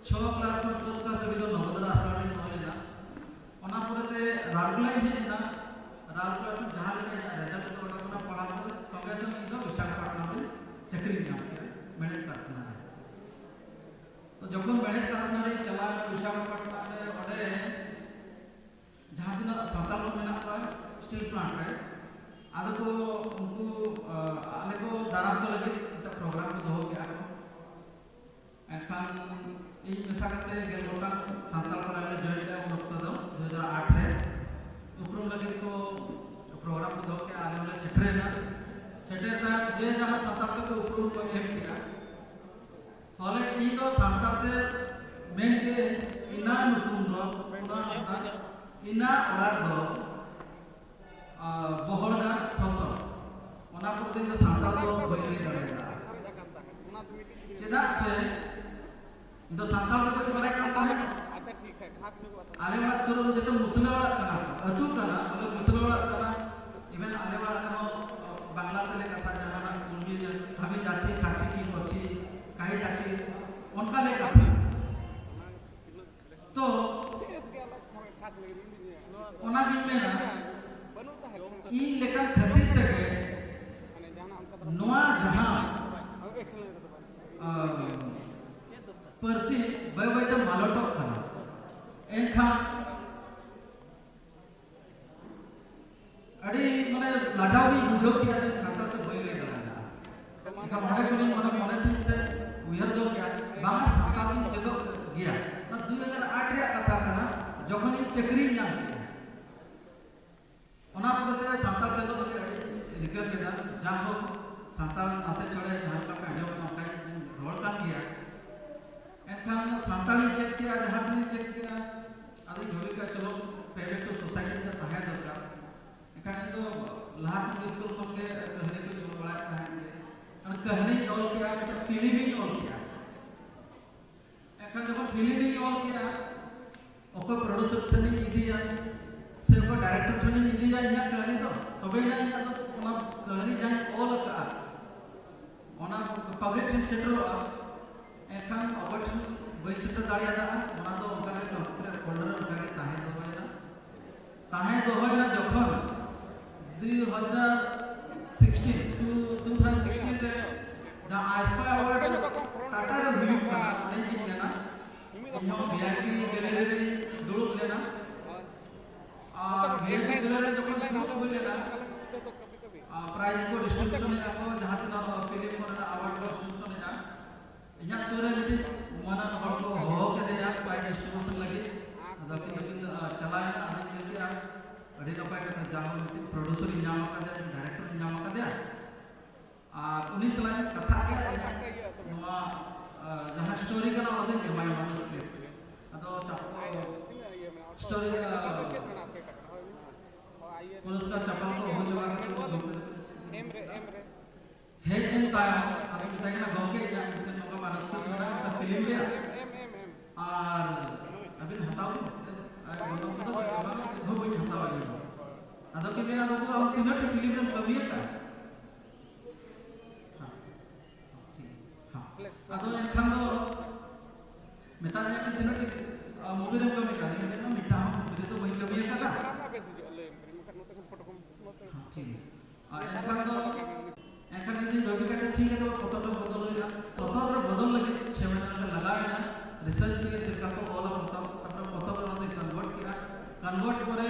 ᱪᱷᱚ ᱠᱞᱟᱥ ᱠᱷᱚᱱ ᱫᱚᱥ ᱠᱞᱟᱥ ᱫᱷᱟᱹᱵᱤᱡ ᱫᱚ ᱱᱚᱵᱳᱫᱚᱭ ᱟᱥᱲᱟ ᱨᱮᱧ ᱚᱞ ᱮᱱᱟ᱾ ᱚᱱᱟ ᱯᱚᱨᱮᱛᱮ ᱨᱟᱩᱨᱠᱮᱞᱟᱧ ᱦᱮᱡ ᱮᱱᱟ᱾ ᱨᱟᱩᱨᱠᱮᱞᱟ ᱠᱷᱚᱱ ᱡᱟᱦᱟᱸ ᱞᱮᱠᱟ ᱤᱧᱟᱹᱜ ᱨᱮᱡᱟᱞᱴ ᱠᱚ ᱚᱰᱚᱠ ᱮᱱᱟ ᱯᱟᱲᱦᱟᱣ ᱠᱚ, ᱥᱚᱸᱜᱮ ᱥᱚᱸᱜᱮ ᱤᱧ ᱫᱚ ᱵᱤᱥᱟᱠᱷᱟᱯᱟᱴᱱᱟ ᱨᱮ ᱪᱟᱹᱠᱨᱤᱧ ᱧᱟᱢ ᱠᱮᱫᱟ, ᱢᱮᱬᱦᱮᱫ ᱠᱟᱨᱠᱷᱟᱱᱟ ᱨᱮ᱾ ᱛᱚ, ᱡᱚᱠᱷᱚᱱ ᱢᱮᱬᱦᱮᱫ ᱠᱟᱨᱠᱷᱟᱱᱟ ᱨᱮᱧ ᱪᱟᱞᱟᱣ ᱮᱱᱟ ᱵᱤᱥᱟᱠᱷᱟᱯᱟᱴᱱᱟ ᱨᱮ, ᱚᱸᱰᱮ ᱡᱟᱦᱟᱸ ᱛᱤᱱᱟᱹᱜ ᱥᱟᱱᱛᱟᱲ ᱠᱚ ᱢᱮᱱᱟᱜ ᱠᱚᱣᱟ ᱥᱴᱤᱞ ᱯᱞᱟᱱᱴ ᱨᱮ, ᱟᱫᱚ ᱠᱚ ᱩᱱᱠᱩ, ᱟᱸ, ᱟᱞᱮ ᱠᱚ ᱫᱟᱨᱟᱢ ᱠᱚ ᱞᱟᱹᱜᱤᱫ ᱢᱤᱫᱴᱟᱝ ᱯᱨᱳᱜᱨᱟᱢ ᱠᱚ ᱫᱚᱦᱚ ᱠᱮᱜᱼᱟ ᱠᱚ᱾ ᱮᱱᱠᱷᱟᱱ ᱤᱧ ᱢᱮᱥᱟ ᱠᱟᱛᱮ ᱜᱮᱞ ᱜᱚᱴᱟᱝ ᱥᱟᱱᱛᱟᱲ ᱠᱚᱲᱟ ᱞᱮ ᱡᱚᱭᱮᱱ ᱞᱮᱜᱼᱟ ᱩᱱ ᱚᱠᱛᱚ ᱫᱚ, ᱫᱩ ᱦᱟᱡᱟᱨ ᱟᱴ ᱨᱮ᱾ ᱩᱯᱨᱩᱢ ᱞᱟᱹᱜᱤᱫ ᱠᱚ ᱯᱨᱳᱜᱨᱟᱢ ᱠᱚ ᱫᱚᱦᱚ ᱠᱮᱜᱼᱟ, ᱟᱞᱮ ᱦᱚᱸᱞᱮ ᱥᱮᱴᱮᱨᱮᱱᱟ᱾ ᱥᱮᱴᱮᱨ ᱛᱟᱭᱚᱢ ᱡᱮ ᱡᱟᱦᱟᱸ ᱥᱟᱱᱛᱟᱲ ᱛᱮᱠᱚ ᱩᱯᱨᱩᱢ ᱠᱚ ᱮᱢ ᱠᱮᱜᱼᱟ, ᱛᱟᱦᱚᱞᱮ ᱤᱧ ᱫᱚ ᱥᱟᱱᱛᱟᱲ ᱛᱮ ᱢᱮᱱ ᱠᱮᱜᱼᱟᱹᱧ, ᱤᱧᱟᱹᱜ ᱧᱩᱛᱩᱢ ᱫᱚ ᱚᱱᱟ ᱦᱟᱸᱥᱫᱟ, ᱤᱧᱟᱹᱜ ᱚᱲᱟᱜ ᱫᱚ, ᱟᱸ, ᱵᱚᱦᱚᱲᱫᱟ ᱥᱚᱥᱚ᱾ ᱚᱱᱟ ᱠᱚᱨᱮ ᱫᱚ ᱤᱧ ᱫᱚ ᱥᱟᱱᱛᱟᱲ ᱫᱚ ᱵᱟᱹᱧ ᱞᱟᱹᱭ ᱫᱟᱲᱮᱭᱟᱫᱟ᱾ ᱪᱮᱫᱟᱜ ᱥᱮ ᱤᱧ ᱫᱚ ᱥᱟᱱᱛᱟᱲ ᱫᱚ ᱵᱟᱹᱧ ᱵᱟᱲᱟᱭ ᱠᱟᱱ ᱛᱟᱦᱮᱸᱫ᱾ ᱟᱞᱮ ᱚᱲᱟᱜ ᱥᱩᱨ ᱨᱮᱫᱚ ᱡᱚᱛᱚ ᱢᱩᱥᱞᱟᱹ ᱚᱲᱟᱜ ᱠᱟᱱᱟ, ᱟᱹᱛᱩ ᱠᱟᱱᱟ, ᱵᱚᱞᱮ ᱢᱩᱥᱞᱟᱹ ᱚᱲᱟᱜ ᱠᱟᱱᱟ᱾ Even ᱟᱞᱮ ᱚᱲᱟᱜ ᱨᱮᱦᱚᱸ, ᱟᱸ, ᱵᱟᱝᱞᱟ ᱛᱮᱞᱮ ᱠᱟᱛᱷᱟ, ᱡᱟᱦᱟᱱᱟᱜ ᱩᱨᱢᱤ ᱡᱟᱹᱛ, ᱦᱟᱵᱤ ᱡᱟᱪᱷᱤ, ᱠᱟᱪᱷᱤ ᱠᱤ ᱠᱚᱪᱷᱤ, ᱠᱟᱦᱤ ᱡᱟᱪᱷᱤ, ᱚᱱᱠᱟ ᱞᱮ ᱠᱟᱛᱷᱟ᱾ ᱛᱚ, ᱚᱱᱟᱜᱤᱧ ᱢᱮᱱᱟ, ᱤᱧ ᱞᱮᱠᱟᱱ ᱠᱷᱟᱹᱛᱤᱨ ᱛᱮᱜᱮ ᱱᱚᱣᱟ ᱡᱟᱦᱟᱸ, ᱟᱸ, ᱯᱟᱹᱨᱥᱤ ᱵᱟᱹᱭ ᱵᱟᱹᱭᱛᱮ ᱢᱟᱞᱚᱴᱚᱜ ᱠᱟᱱᱟ᱾ ᱮᱱᱠᱷᱟᱱ ᱟᱹᱰᱤ, ᱢᱟᱱᱮ, ᱞᱟᱡᱟᱣ ᱜᱤᱧ ᱵᱩᱡᱷᱟᱹᱣ ᱠᱮᱜᱼᱟ ᱡᱮ ᱥᱟᱱᱛᱟᱲ ᱛᱮ ᱵᱟᱹᱧ ᱞᱟᱹᱭ ᱫᱟᱲᱮᱭᱟᱜᱼᱟ᱾ ᱮᱱᱠᱷᱟᱱ ᱚᱸᱰᱮ ᱠᱷᱚᱱᱤᱧ, ᱢᱟᱱᱮ, ᱢᱚᱱᱮ ᱛᱤᱧ ᱢᱤᱫᱴᱮᱱ ᱩᱭᱦᱟᱹᱨ ᱫᱚᱦᱚ ᱠᱮᱜᱼᱟ, ᱵᱟᱝᱟ, ᱥᱟᱱᱛᱟᱲ ᱛᱤᱧ ᱪᱮᱫᱚᱜ ᱜᱮᱭᱟ᱾ ᱚᱱᱟ ᱫᱩ ᱦᱟᱡᱟᱨ ᱟᱴ ᱨᱮᱭᱟᱜ ᱠᱟᱛᱷᱟ ᱠᱟᱱᱟ, ᱡᱚᱠᱷᱚᱱ ᱤᱧ ᱪᱟᱹᱠᱨᱤᱧ ᱧᱟᱢ ᱠᱮᱜᱼᱟ᱾ ᱚᱱᱟ ᱯᱚᱨᱮᱛᱮ ᱥᱟᱱᱛᱟᱲ ᱪᱮᱫᱚᱜ ᱞᱟᱹᱜᱤᱫ ᱟᱹᱰᱤᱧ ᱨᱤᱠᱟᱹ ᱠᱮᱫᱟ᱾ ᱡᱟᱭᱦᱳᱠ, ᱥᱟᱱᱛᱟᱲ ᱱᱟᱥᱮ ᱪᱷᱚᱲᱮ ᱡᱟᱦᱟᱸ ᱞᱮᱠᱟ ᱯᱮ ᱟᱸᱡᱚᱢ ᱮᱫᱟ, ᱚᱱᱠᱟᱧ ᱨᱚᱲ ᱠᱟᱱ ᱜᱮᱭᱟ᱾ ᱮᱱᱠᱷᱟᱱ ᱥᱟᱱᱛᱟᱲᱤᱧ ᱪᱮᱫ ᱠᱮᱜᱼᱟ, ᱡᱟᱦᱟᱸ ᱛᱤᱱᱟᱹᱧ ᱪᱮᱫ ᱠᱮᱜᱼᱟ, ᱟᱫᱚᱧ ᱵᱷᱟᱵᱤ ᱠᱮᱫᱟ, ᱪᱚᱞᱚ, ᱯᱮ ᱵᱮᱠ ᱴᱩ ᱥᱳᱥᱟᱭᱴᱤ ᱨᱮ ᱛᱟᱦᱮᱸ ᱫᱚᱨᱠᱟᱨ᱾ ᱮᱱᱠᱷᱟᱱ ᱤᱧ ᱫᱚ ᱞᱟᱦᱟ ᱠᱷᱚᱱ ᱜᱮ ᱥᱠᱩᱞ ᱠᱷᱚᱱ ᱜᱮ ᱠᱟᱹᱦᱱᱤ ᱠᱚᱧ ᱚᱞ ᱵᱟᱲᱟᱭᱮᱫ ᱛᱟᱦᱮᱸᱫ ᱜᱮ᱾ ᱚᱱᱟ ᱠᱟᱹᱦᱱᱤᱧ ᱚᱞ ᱠᱮᱜᱼᱟ, ᱢᱤᱫᱴᱟᱝ ᱯᱷᱤᱞᱢᱤᱧ ᱚᱞ ᱠᱮᱜᱼᱟ᱾ ᱮᱱᱠᱷᱟᱱ ᱡᱚᱠᱷᱚᱱ ᱯᱷᱤᱞᱢᱤᱧ ᱚᱞ ᱠᱮᱜᱼᱟ, ᱚᱠᱚᱭ ᱯᱨᱚᱰᱩᱥᱟᱨ ᱴᱷᱮᱱᱤᱧ ᱤᱫᱤᱭᱟ, ᱥᱮ ᱚᱠᱚᱭ ᱰᱟᱭᱨᱮᱠᱴᱚᱨ ᱴᱷᱮᱱᱤᱧ ᱤᱫᱤᱭᱟ ᱤᱧᱟᱹᱜ ᱠᱟᱹᱦᱱᱤ ᱫᱚ, ᱛᱚᱵᱮᱭᱮᱱᱟ ᱤᱧᱟᱹᱜ ᱫᱚ ᱚᱱᱟ ᱠᱟᱹᱦᱱᱤ ᱡᱟᱦᱟᱸᱧ ᱚᱞ ᱟᱠᱟᱫᱼᱟ, ᱚᱱᱟ ᱯᱟᱵᱽᱞᱤᱠ ᱴᱷᱮᱱ ᱥᱮᱴᱮᱨᱚᱜᱼᱟ᱾ ᱮᱱᱠᱷᱟᱱ ᱚᱠᱚᱭ ᱴᱷᱮᱱ ᱵᱟᱹᱧ ᱥᱮᱴᱮᱨ ᱫᱟᱲᱮᱭᱟᱫᱟ, ᱚᱱᱟ ᱫᱚ ᱚᱱᱠᱟ ᱜᱮ ᱠᱚᱢᱯᱤᱭᱩᱴᱟᱨ ᱯᱷᱳᱞᱰᱟᱨ ᱨᱮ ᱚᱱᱠᱟ ᱜᱮ ᱛᱟᱦᱮᱸ ᱫᱚᱦᱚᱭᱮᱱᱟ᱾ ᱛᱟᱦᱮᱸ ᱫᱚᱦᱚᱭᱮᱱᱟ ᱡᱚᱠᱷᱚᱱ ᱫᱩ ᱦᱟᱡᱟᱨ sixteen two two thousand sixteen ᱨᱮ ᱡᱟᱦᱟᱸ ᱟᱭᱥᱯᱟ ᱮᱣᱟᱨᱰ ᱴᱟᱴᱟ ᱨᱮ ᱦᱩᱭᱩᱜ ᱠᱟᱱᱟ, ᱚᱸᱰᱮᱧ ᱦᱮᱡ ᱞᱮᱱᱟ᱾ ᱤᱧᱦᱚᱸ ᱵᱷᱤ ᱟᱭ ᱯᱤ ᱜᱮᱞᱟᱨᱤ ᱨᱮᱧ ᱫᱩᱲᱩᱵ ᱞᱮᱱᱟ᱾ ᱟᱨ ᱵᱷᱤ ᱟᱭ ᱯᱤ ᱜᱮᱞᱟᱨᱤ ᱨᱮ ᱡᱚᱠᱷᱚᱱ ᱫᱩᱲᱩᱵ ᱦᱩᱭ ᱞᱮᱱᱟ, ᱟᱨ ᱯᱨᱟᱭᱤᱡᱽ ᱠᱚ ᱰᱤᱥᱴᱨᱤᱵᱤᱭᱩᱥᱚᱱ ᱮᱫᱟ ᱠᱚ, ᱡᱟᱦᱟᱸ ᱛᱤᱱᱟᱹᱜ ᱯᱷᱤᱞᱢ ᱠᱚᱨᱮᱱᱟᱜ ᱟᱣᱟᱨᱰ ᱠᱚ ᱰᱤᱥᱴᱨᱤᱵᱤᱭᱩᱥᱚᱱ ᱮᱫᱟ᱾ ᱤᱧᱟᱹᱜ ᱥᱩᱨ ᱨᱮ ᱢᱤᱫᱴᱤᱡ ᱢᱟᱱᱟᱱ ᱦᱚᱲ ᱠᱚ ᱦᱚᱦᱚ ᱠᱮᱫᱮᱭᱟ ᱯᱨᱟᱭᱤᱡᱽ ᱰᱤᱥᱴᱨᱤᱵᱤᱭᱩᱥᱚᱱ ᱞᱟᱹᱜᱤᱫ᱾ ᱟᱫᱚ ᱟᱹᱠᱤᱱ ᱫᱚᱠᱤᱱ, ᱟᱸ, ᱪᱟᱞᱟᱣᱮᱱᱟ᱾ ᱟᱫᱚᱧ ᱧᱮᱞ ᱠᱮᱫᱼᱟ, ᱟᱹᱰᱤ ᱱᱟᱯᱟᱭ ᱠᱟᱛᱷᱟ, ᱡᱟᱦᱟᱸ ᱢᱤᱫᱴᱤᱡ ᱯᱨᱚᱰᱭᱩᱥᱟᱨ ᱤᱧ ᱧᱟᱢ ᱟᱠᱟᱫᱮᱭᱟ, ᱰᱟᱭᱨᱮᱠᱴᱚᱨ ᱤᱧ ᱧᱟᱢ ᱟᱠᱟᱫᱮᱭᱟ᱾ ᱟᱨ ᱩᱱᱤ ᱥᱟᱞᱟᱜ ᱤᱧ ᱠᱟᱛᱷᱟᱜ ᱜᱮᱭᱟ, ᱤᱧᱟᱹᱜ ᱱᱚᱣᱟ, ᱟᱸ, ᱡᱟᱦᱟᱸ ᱥᱴᱳᱨᱤ ᱠᱟᱱᱟ, ᱚᱱᱟ ᱫᱚᱧ ᱮᱢᱟᱭᱟ ᱢᱟᱱᱩᱥᱠᱨᱤᱯᱴ᱾ ᱟᱫᱚ ᱪᱟᱯᱚ ᱥᱴᱳᱨᱤ, ᱟᱸ, ᱯᱩᱨᱚᱥᱠᱟᱨ ᱪᱟᱯᱟᱞ ᱠᱚ ᱦᱩᱭ ᱪᱟᱵᱟ ᱠᱟᱛᱮ ᱩᱱᱤ ᱜᱚᱢᱠᱮ ᱦᱮᱡ ᱮᱱ ᱛᱟᱭᱚᱢ ᱟᱫᱚᱧ ᱢᱮᱛᱟᱭ ᱠᱟᱱᱟ, "ᱜᱚᱢᱠᱮ, ᱤᱧᱟᱹᱜ ᱢᱤᱫᱴᱮᱱ ᱱᱚᱝᱠᱟ ᱢᱟᱱᱩᱥᱠᱨᱤᱯᱴ ᱢᱮᱱᱟᱜᱼᱟ, ᱢᱤᱫᱴᱮᱱ ᱯᱷᱤᱞᱢ ᱨᱮᱭᱟᱜ, ᱟᱨ ᱟᱹᱵᱤᱱ ᱦᱟᱛᱟᱣ ᱵᱤᱱ?" ᱟᱨ ᱜᱚᱱᱚᱝ ᱠᱚᱫᱚ ᱪᱮᱫ ᱦᱚᱸ ᱵᱟᱝ, ᱪᱮᱫ ᱦᱚᱸ ᱵᱟᱹᱧ ᱦᱟᱛᱟᱣᱟ ᱤᱧ ᱫᱚ᱾ ᱟᱫᱚ ᱠᱤᱱ ᱢᱮᱱᱟ, "ᱵᱟᱹᱵᱩ, ᱟᱢ ᱛᱤᱱᱟᱹᱜ ᱴᱤ ᱯᱷᱤᱞᱢ ᱨᱮᱢ ᱠᱟᱹᱢᱤ ᱟᱠᱟᱫᱼᱟ?" ᱦᱮᱸ, ᱦᱮᱸ, ᱴᱷᱤᱠ, ᱦᱮᱸ᱾ ᱟᱫᱚ ᱮᱱᱠᱷᱟᱱ ᱫᱚ ᱢᱮᱛᱟᱫᱤᱧᱟ ᱠᱤᱱ, "ᱛᱤᱱᱟᱹᱜ ᱴᱤ, ᱟ, ᱢᱩᱵᱷᱤ ᱨᱮᱢ ᱠᱟᱹᱢᱤ ᱟᱠᱟᱫᱟ?" ᱤᱧ ᱢᱮᱱᱫᱟ, "ᱢᱤᱫᱴᱟᱝ ᱦᱚᱸ ᱢᱩᱵᱷᱤ ᱨᱮᱫᱚ ᱵᱟᱹᱧ ᱠᱟᱹᱢᱤ ᱟᱠᱟᱫᱟ᱾ ᱦᱮᱸ, ᱴᱷᱤᱠ ᱜᱮᱭᱟ᱾ ᱟᱨ ᱮᱱᱠᱷᱟᱱ ᱫᱚ, ᱮᱱᱠᱷᱟᱱ ᱤᱧ ᱫᱩᱧ ᱵᱷᱟᱹᱵᱤ ᱠᱮᱫᱟ, ᱴᱷᱤᱠ ᱜᱮᱭᱟ, ᱛᱚᱵᱮ ᱯᱚᱛᱚᱵ ᱨᱮ ᱵᱚᱫᱚᱞ ᱦᱩᱭᱩᱜᱼᱟ᱾ ᱯᱚᱛᱚᱵ ᱨᱮ ᱵᱚᱫᱚᱞ ᱞᱟᱹᱜᱤᱫ ᱪᱷᱮ ᱢᱟᱹᱦᱱᱟᱹ ᱞᱮ ᱞᱟᱜᱟᱣ ᱮᱱᱟ, ᱨᱤᱥᱟᱨᱪ ᱞᱟᱹᱜᱤᱫ ᱪᱮᱫ ᱞᱮᱠᱟ ᱠᱚ ᱚᱞᱟ ᱯᱚᱛᱚᱵ, ᱛᱟᱨᱯᱚᱨᱮ ᱯᱚᱛᱚᱵ ᱨᱮ ᱚᱱᱟ ᱫᱚᱧ ᱠᱚᱱᱵᱷᱟᱨᱴ ᱠᱮᱫᱟ᱾ ᱠᱚᱱᱵᱷᱟᱨᱴ ᱯᱚᱨᱮ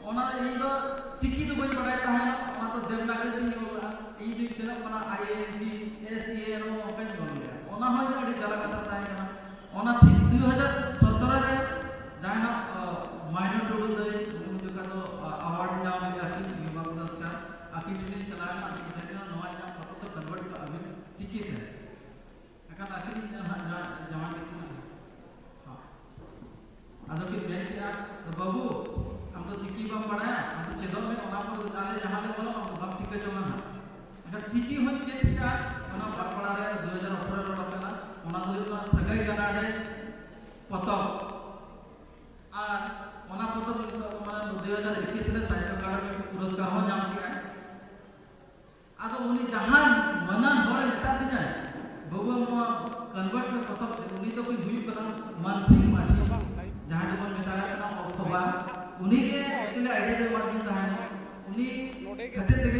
ᱚᱱᱟ ᱤᱧ ᱫᱚ ᱪᱤᱠᱤ ᱫᱚ ᱵᱟᱹᱧ ᱵᱟᱲᱟᱭ ᱛᱟᱦᱮᱸᱱᱟ, ᱚᱱᱟ ᱫᱚ ᱫᱮᱵᱽᱱᱟᱜᱚᱨᱤ ᱛᱤᱧ ᱚᱞ ᱞᱮᱫᱼᱟ᱾ ᱤᱧ ᱫᱩᱧ ᱥᱮᱱᱚᱜ ᱠᱟᱱᱟ, I N G, S E N, ᱚᱱᱠᱟᱧ ᱚᱞ ᱞᱮᱫᱼᱟ᱾ ᱚᱱᱟ ᱦᱚᱸ ᱤᱧᱟᱹᱜ ᱟᱹᱰᱤ ᱡᱟᱞᱟ ᱠᱟᱛᱷᱟ ᱛᱟᱦᱮᱸ ᱠᱟᱱᱟ᱾ ᱚᱱᱟ ᱴᱷᱤᱠ ᱫᱩ ᱦᱟᱡᱟᱨ ᱥᱚᱛᱨᱚ ᱨᱮ ᱡᱟᱦᱟᱸᱭ ᱱᱟᱜ, ᱟ, ᱢᱟᱭᱱᱚ ᱴᱩᱰᱩ ᱫᱟᱹᱭ, ᱩᱱ ᱡᱚᱠᱷᱟ ᱫᱚ, ᱟ, ᱟᱣᱟᱨᱰ ᱧᱟᱢ ᱞᱮᱫᱼᱟ ᱠᱤᱱ, ᱭᱩᱵᱟ ᱯᱩᱨᱚᱥᱠᱟᱨ᱾ ᱟᱹᱠᱤᱱ ᱴᱷᱮᱱ ᱤᱧ ᱪᱟᱞᱟᱣ ᱮᱱᱟ, ᱟᱹᱠᱤᱱ ᱢᱮᱛᱟ ᱠᱤᱱᱟ, "ᱱᱚᱣᱟ ᱤᱧᱟᱹᱜ ᱯᱚᱛᱚᱵ ᱫᱚ ᱠᱚᱱᱵᱷᱟᱨᱴ ᱠᱟᱜ ᱵᱤᱱ ᱪᱤᱠᱤ ᱛᱮ?" ᱮᱱᱠᱷᱟᱱ ᱟᱹᱠᱤᱱ ᱤᱧ ᱦᱟᱸᱜ ᱡᱟ-, ᱡᱟᱶᱟᱭ ᱠᱮᱫ ᱠᱤᱱᱟ᱾ ᱦᱚᱸ᱾ ᱟᱫᱚ ᱠᱤᱱ ᱢᱮᱱ ᱠᱮᱜᱼᱟ, "ᱵᱟᱹᱵᱩ, ᱟᱢ ᱫᱚ ᱪᱤᱠᱤ ᱵᱟᱢ ᱵᱟᱲᱟᱭᱟ, ᱟᱢ ᱫᱚ ᱪᱮᱫᱚᱜ ᱢᱮ, ᱚᱱᱟ ᱯᱚᱨᱮ ᱟᱞᱮ ᱡᱟᱦᱟᱸ ᱞᱮ ᱚᱞᱟ, ᱚᱱᱟ ᱫᱚ ᱵᱟᱢ ᱴᱷᱤᱠᱟᱹ ᱡᱚᱝᱟ ᱦᱟᱸᱜ᱾ ᱮᱱᱠᱷᱟᱱ ᱪᱤᱠᱤ ᱦᱚᱸᱧ ᱪᱮᱫ ᱠᱮᱜᱼᱟ, ᱚᱱᱟ ᱵᱟᱸᱠᱩᱲᱟ ᱨᱮ ᱫᱩ ᱦᱟᱡᱟᱨ ᱟᱴᱷᱨᱚ ᱨᱮ ᱚᱰᱚᱠ ᱮᱱᱟ, ᱚᱱᱟ ᱫᱚ ᱦᱩᱭᱩᱜ ᱠᱟᱱᱟ ᱥᱟᱹᱜᱟᱹᱭ ᱜᱟᱱᱟᱰᱮ ᱯᱚᱛᱚᱵ᱾ ᱟᱨ ᱚᱱᱟ ᱯᱚᱛᱚᱵ ᱱᱤᱛᱚᱜ ᱫᱚ ᱢᱟᱱᱮ ᱦᱟᱡᱟᱨ ᱮᱠᱩᱥ ᱨᱮ ᱥᱟᱦᱤᱛᱛᱚ ᱟᱠᱟᱫᱮᱢᱤ ᱯᱩᱨᱚᱥᱠᱟᱨ ᱦᱚᱸ ᱧᱟᱢ ᱠᱮᱫᱟᱭ᱾ ᱟᱫᱚ ᱩᱱᱤ ᱡᱟᱦᱟᱸᱭ ᱢᱟᱱᱟᱱ ᱦᱚᱲᱮ ᱢᱮᱛᱟ ᱫᱤᱧᱟᱭ, "ᱵᱟᱹᱵᱩ, ᱱᱚᱣᱟ convert ᱢᱮ ᱯᱚᱛᱚᱵ ᱛᱮ", ᱩᱱᱤ ᱫᱚ ᱦᱩᱭᱩᱜ ᱠᱟᱱᱟ ᱢᱟᱱᱥᱤᱝ ᱢᱟᱹᱡᱷᱤ, ᱡᱟᱦᱟᱸᱭ ᱫᱚᱵᱚᱱ ᱢᱮᱛᱟᱭ ᱠᱟᱱᱟ ᱚᱨᱛᱷᱚᱵᱟ᱾ ᱩᱱᱤ ᱜᱮ actually idea ᱫᱚᱭ ᱮᱢᱟᱫᱤᱧ ᱛᱟᱦᱮᱸᱱᱟ᱾ ᱩᱱᱤ ᱠᱷᱟᱹᱛᱤᱨ ᱛᱮᱜᱮ